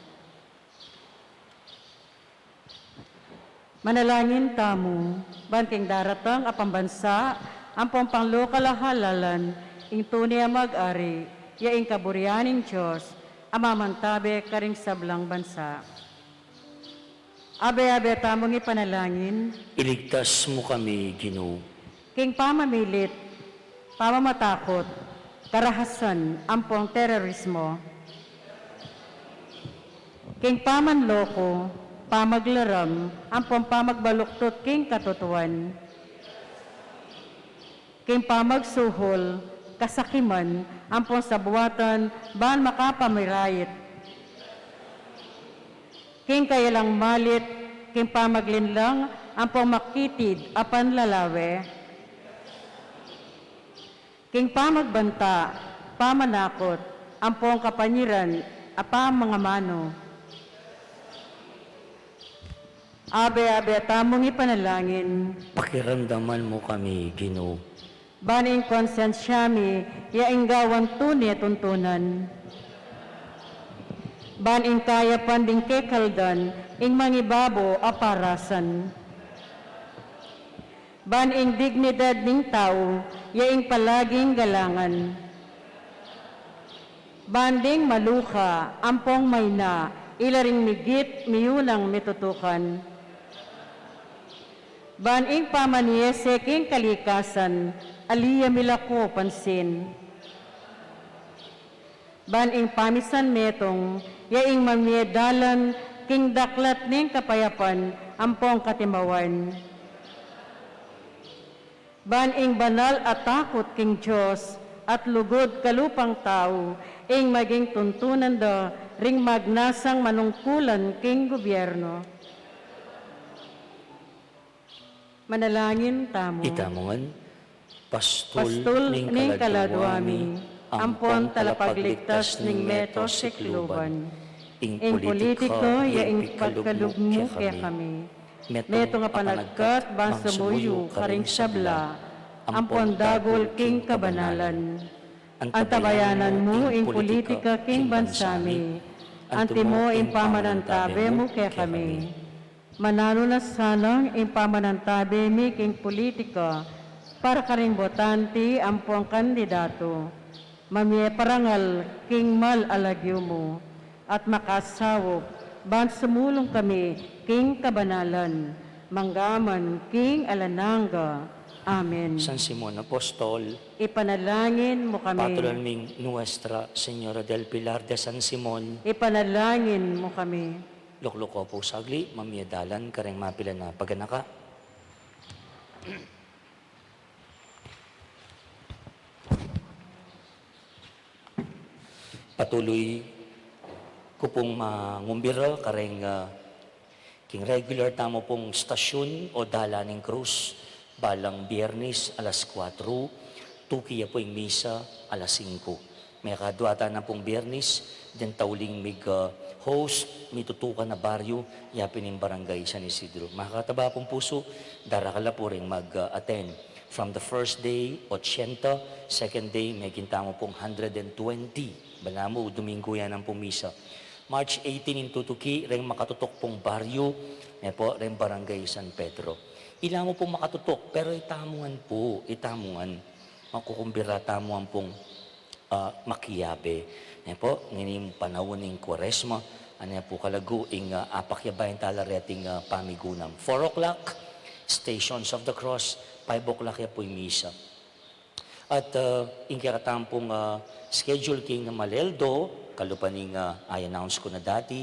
Manalangin tamu ban king daratang a pambansa ampong panglokal a halalan, ing tune a mag-ari, ya ing kaburian ning Dios a mamantabe karing sablang bansa. Abe-abe tamung ipanalangin. Iligtas mu kami, Ginu. King pamamilit, pamamatakut, karahasan ampong terorismo. King pamanloko, pamaglaram ampong pamagbaluktut king katutuan. King pamagsuhul, kasakiman ampong sabuatan ban makapamirayit. King kayalang malit, king pamaglinlang ampong makitid a panlalawe. King pamagbanta, pamanakut ampong kapanyiran a pamangamanu. Abe-abe tamung ipanalangin. Pakiramdaman mu kami, Ginu. Ban ing konsensya mi ya ing gawan tune tuntunan. Ban ing kayapan ding kekaldan ing mangibabo a parasan. Ban ing dignidad ning tau ya ing palaging galangan. Ban ding maluka ampong maina ila ring migit miyunang mitutukan. Ban ing pamaniese king kalikasan ali ya milako pansin. Ban ing pamisanmetung ya ing mamie dalan king daklat ning kapayapan ampong katimawan. Ban ing banal a takut king Dios at lugud kalupang tau ing maging tuntunan da ring magnasang manungkulan king gubyernu. Manalangin tamu. Itamu ngan, Pastul ning kaladwa mi ampon talapagligtas ning meto sikluban, ing politika ya ing pagkalub mu kekami. Metung a panagkat ban sumuyu karing sabla ampon dagul king kabanalan. Antabayanan mu ing politika king bansa mi. Antimo ing pamanantabe mu kekami. Mananu na sanang ing pamanantabe mi king politika para karing botante ampong kandidatu. Mamie parangal king mal a lagyu mu at makasaup ban sumulung kami king kabanalan manggaman king alang angga. Amen. San Simon Apostol, ipanalangin mu kami. Patron ming Nuestra Señora del Pilar de San Simon, ipanalangin mu kami. Lukluk ko pu sagli, mamie dalan kareng mapilan a paganaka. Patuloy ku pung mangumbira kareng, ah, king regular tamu pung stasyon o dalan ning krus, balang Biyernes alas kuatro, tuki ya pu ing misa alas singko. Mekadwa tana pung Biyernes, deng tauling mig, ah, host, mitutukan a baryo, yapin ing Barangay San Isidro. Makataba pung pusu, darakal la pu ring mag, ah, attend. From the first day, ochenta, second day, meking tamu pung hundred and twenty. Balamu, Domingo yan ang pung misa. March eighteen ing tutuki, reng makatutuk pung baryo, ne pu, reng Barangay San Pedro. Ila mu pung makatutuk, pero itamu ngan pu, itamu ngan. Makukumbira tamu ampong, ah, makiyabe. Ne po, ngening panaun ning Kuaresma, anya po kalagu ing, ah, apakyabe tala reting, ah, pamigunam. Four o'clock, Stations of the Cross, five o'clock ya po ing misa. At, ah, ing kekatamu pong, ah, schedule king malealdo, kalupa ning, ah, i-announce ku na dati,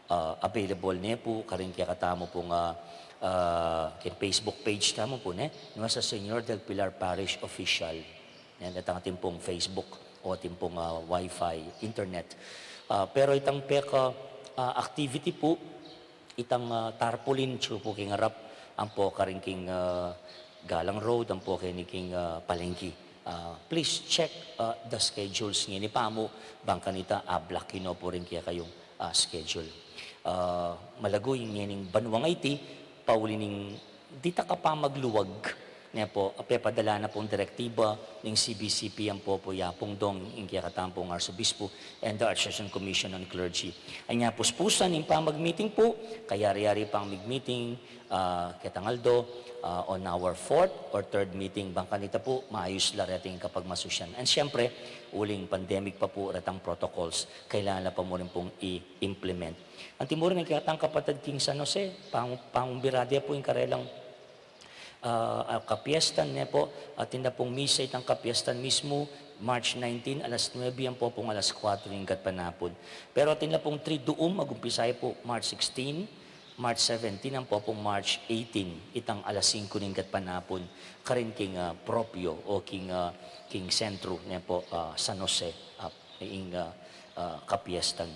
ah, available ne po karing kekatamu pong, ah, ah, king Facebook page tamu po, ne? Nuestra Señora del Pilar Parish Official. Yan, itang atin pong Facebook o atin pong, ah, wifi, internet. Ah, pero itang peka, ah, activity po, itang, ah, tarpaulin atsu po king arap, ampo karing king, ah, Galang Road, ampo keni king, ah, palengke. Ah, please check, ah, the schedules ngeni pamu, bang kanita a-block yu no po ring kekayung, ah, schedule. Ah, malagu ing ngening banuang iti, pauli ning dita kapamagluag, ne po, pepadala na pong direktiba ning C B C P ampo po yapung dong ing kekatamu pong Arsobispo and the Archdiocese Commission on Clergy. Anya puspusan ing pamag-meeting po, kayari-yari pang mig-meeting, ah, ketang aldo, ah, on our fourth or third meeting, bang kanita po, maayus la reting kapagmasusyan. And siyempre, uling pandemic pa po, retang protocols, kailangan la pa mu rin pong i-implement. Anti mu rin ing kekatang kapatad king San Jose, pang-, pangumbira de po ing karelang, ah, ah, kapiestan, ne po, atin na pong misa itang kapiestan mismu, March nineteen, alas nuebe ampo pong alas kuwatro ning gatpanapun. Pero atin na pong Triduum, mag-umpisa ya po March sixteen, March seventeen ampo pong March eighteen, itang alas singko ning gatpanapun, karin king, ah, propio o king, ah, king sentru, ne po, ah, San Jose, ah, ing, ah, ah, kapiestan.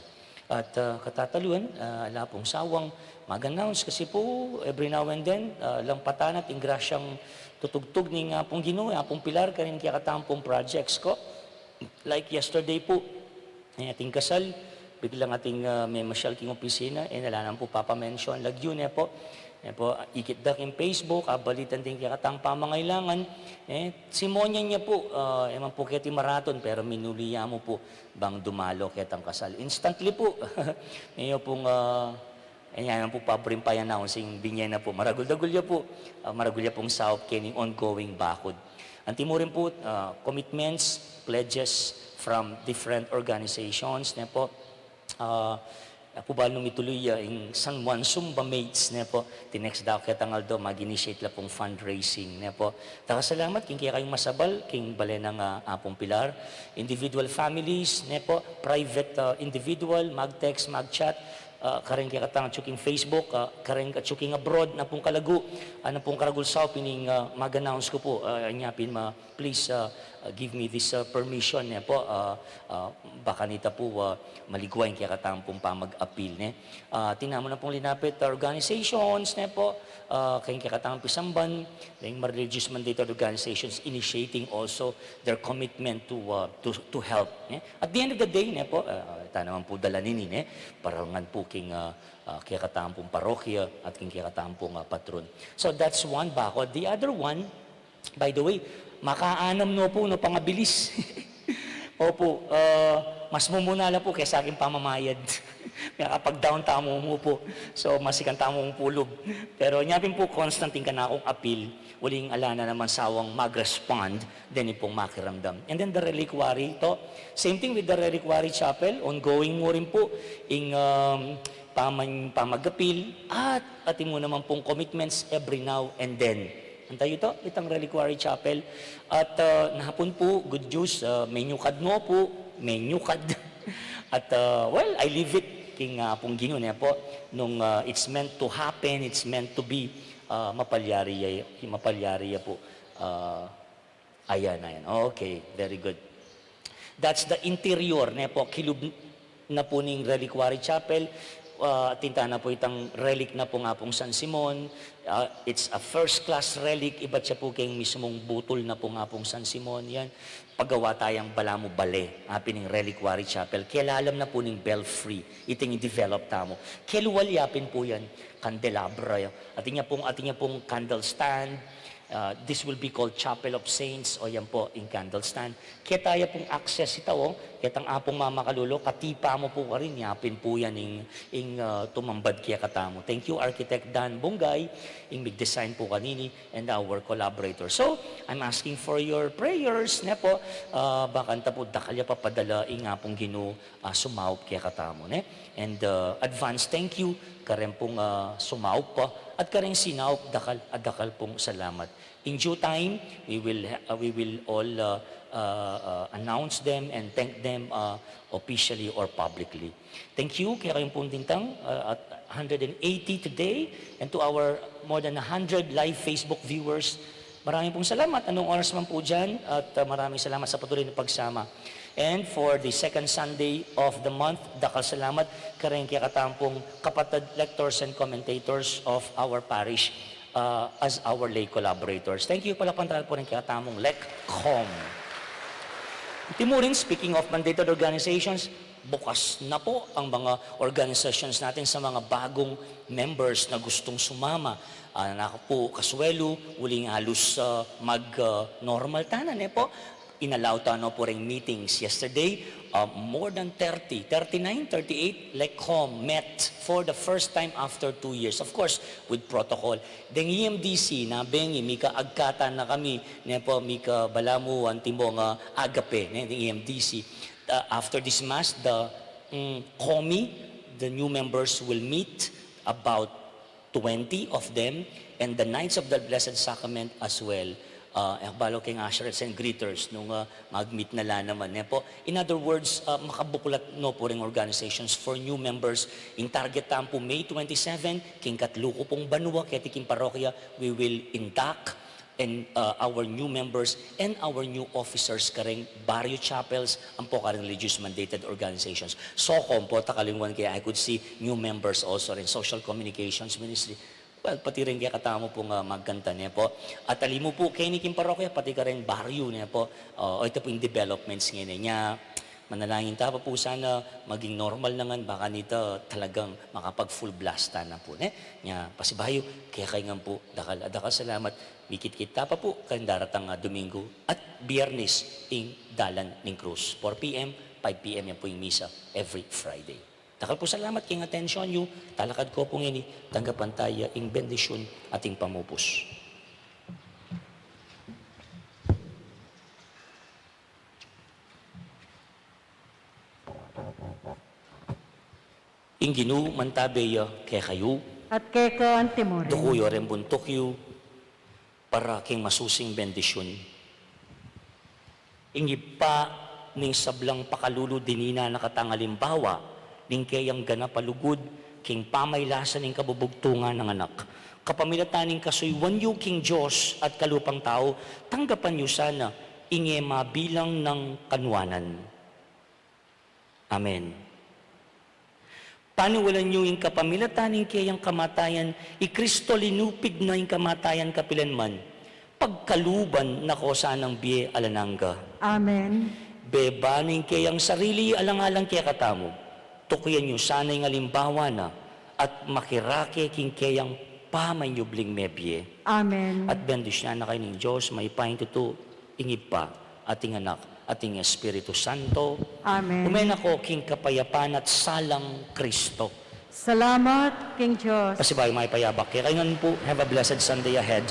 At, ah, katataluan, ah, ala pong sawang mag-announce kasi po, every now and then, ah, lang patana at ing grasyang tutugtug ning, ah, Apung Ginu, Apung Pilar, karin kekatamu pong projects ko. Like yesterday po, eh, ating kasal, biglang ating, ah, memasyal king opisina, eh, ala naman po papa-mention lagyu, ne po. Ne po, ikit da king Facebook, abalitan da ing kekatang pamangailangan, eh, simonyan ya po, ah, e man po keti maratun, pero minuli ya mu po bang dumalo ketang kasal. Instantly po. Ngayon pong, ah, e, yan po, pabring pa-announce ing binye na po. Maragul-dagul ya po. Ah, maragul ya pong saup kening ongoing bakod. Anti mu rin po, ah, commitments, pledges from different organizations, ne po. Ah, apu balu nung mituluy ya ing San Juan Zumba Mates, ne po. Tinext da ku ketang aldo, mag-initiate la pong fundraising, ne po. Dakal a salamat king kekayung masabal king bale nang, ah, Apung Pilar. Individual families, ne po, private, ah, individual, mag-text, mag-chat, ah, karin kekatang atsu king Facebook, ah, karin atsu king abroad, na pung kalagu, ah, na pung karagul saup ining, ah, mag-announce ku po, ah, anya pin ma-, please, ah, ah, give me this, ah, permission, ne po, ah, ah, bang kanita po, ah, maligwa ing kekatang pung pamag-appeal, ne. Ah, atin na mu na pung linapit, ah, organizations, ne po, ah, keng kekatang pisamban, ing mga religious mandated organizations initiating also their commitment to, uh, to, to help, ne? At the end of the day, ne po, uh, ita naman po dalan ini, ne? Paralngan po king, uh, uh, kekatang pung parokya at king kekatang pung, uh, patron. So that's one bakod. The other one, by the way, makaanam no po, no, pangabilis. Opo, uh, mas mumuna la po kesa king pamamayad. Makapag-down tamu mu po. So, masikan tamu mu pulub. Pero nya pin po constant ing kanakung appeal, uling ala na naman sawang mag-respond, deni pung makiramdam. And then the reliquary, to, same thing with the reliquary chapel, ongoing mu rin po ing, um, paman-, pamag-appeal, at atin mu naman pung commitments every now and then. Antayu to, itang reliquary chapel. At, uh, nahapun po, good news, uh, menyukad no po, menyukad. At, uh, well, I leave it king, uh, Apung Ginu, ne po, nung, uh, it's meant to happen, it's meant to be, uh, mapalyari ya, mapalyari ya po. Uh, ayan, ayan. Okay, very good. That's the interior, ne po, kilub na po ning reliquary chapel. Uh, atin tana po itang relic na pung Apung San Simon. Uh, it's a first class relic, ibat ya po keng mismung butul na pung Apung San Simon. Yan. Pagawa tayang balamu bale, apin ing reliquary chapel. Kelalam na po ning belfry, iting i-develop tamu. Kelual ya pin po yan, candelabra ya. Atin ya pong, atin ya pong candle stand, Uh, this will be called Chapel of Saints, o yan po, ing candle stand. Keta ya pung access ita, o, ketang apung mamakalulu, katipa mu pu karin, yapin pu yan ing, ing, uh, tumambad kekatamu. Thank you, Architect Dan Bungay, ing mig-design pu kanini, and our collaborator. So, I'm asking for your prayers, ne po, uh, bakanta pu, dakal ya papadala ing Apung Ginu, uh, sumaup kekatamu, ne? And, uh, advance thank you, karen pung, uh, sumaup pa, at karen sinaup, dakal, at dakal pung salamat. In due time, we will ha-, uh, we will all, uh, uh, uh, announce them and thank them, uh, officially or publicly. Thank you kekayung pung dintang, uh, at hundred and eighty today, and to our more than a hundred live Facebook viewers, maraming pung salamat anong oras man po dyan, at, uh, maraming salamat sa patuloy na pagsama. And for the second Sunday of the month, dakal salamat karen kekatamu pung kapatad lectors and commentators of our parish, uh, as our lay collaborators. Thank you pala, pantalan po rin kekatamung LECCOM. Timurin, speaking of mandated organizations, bukas na po ang mga organizations natin sa mga bagong members na gustong sumama. Ah, naku po, kasuelu, uling halus, ah, mag, ah, normal tana, ne po? Inalaw tana po ring meetings. Yesterday, ah, more than thirty, thirty-nine, thirty-eight, LECCOM met for the first time after two years. Of course, with protocol. Deng E M D C, na bengi, mika agkatan na kami, ne po, mika balamu, antimo nga Agape, ne, deng E M D C. Uh, after this Mass, the, mm, COMI, the new members will meet, about twenty of them, and the Knights of the Blessed Sacrament as well. Uh, e ku balu keng usherets and greeters nung, uh, mag-meet na la naman, ne po. In other words, uh, makabuklat no po ring organizations for new members. Ing target tamu pu May twenty-seven, king katlu ku pung banua, keti king parokya, we will induct and, uh, our new members and our new officers kareng barrio chapels, ampo kareng religious mandated organizations. SOCOM po, takalingwan ke, I could see new members also rin, social communications ministry. Well, pati rin kekatamu pung, uh, magkanta, ne po. At ali mu pu, keni king parokya, pati kareng barrio, ne po. Uh, o, ita pu ing developments ngeni, ne. Nya, manalangin ta pa pu sana maging normal na ngan, baka nita talagang makapag-full blast tana pu, ne. Nya, pasibayu, kekayu ngan pu, dakal, dakal salamat. Mikit-kita pa pu keng daratang, ah, Domingo at Biyernes ing Dalan ning Krus. Four P M, five P M yan pu ing misa every Friday. Dakal pu salamat king atensyon yu, talakad ku pu ngeni, tanggapan taya ing bendisyun at ing pamupus. Ing Ginu mantabe ya kekayu. At keka antimurin. Duku yu reng buntuk yu para king masusing bendisyun. Ing Ibpa ning sablang pakalulu dininan na katang alimbawa ning keyang ganap a lugud king pamaylasa ning kabubugtungan nang Anak. Kapamilatan ning kasuyuan yu king Dios at kalupang tau, tanggapan yu sana ing e mabilang nang kanuanan. Amen. Paniwalan yu ing kapamilatan ning keyang kamatayan, i Kristo linupig na ing kamatayan kapilan man, pagkaluban na ko sanang bie alang angga. Amen. Beba na ing keyang sarili alang-alang kekatamu, tukian yu sana ing alimbawa na at makirake king keyang pamanyubling mebie. Amen. At bendisyonan na kayu ning Dios, mayupayang tutu, ing Ibpa, at ing Anak, at ing Espiritu Santo. Amen. Ume na ko king kapayapan at salang Kristo. Salamat king Dios. Pasibayu mayap a yabak kekayu ngan pu. Have a blessed Sunday ahead.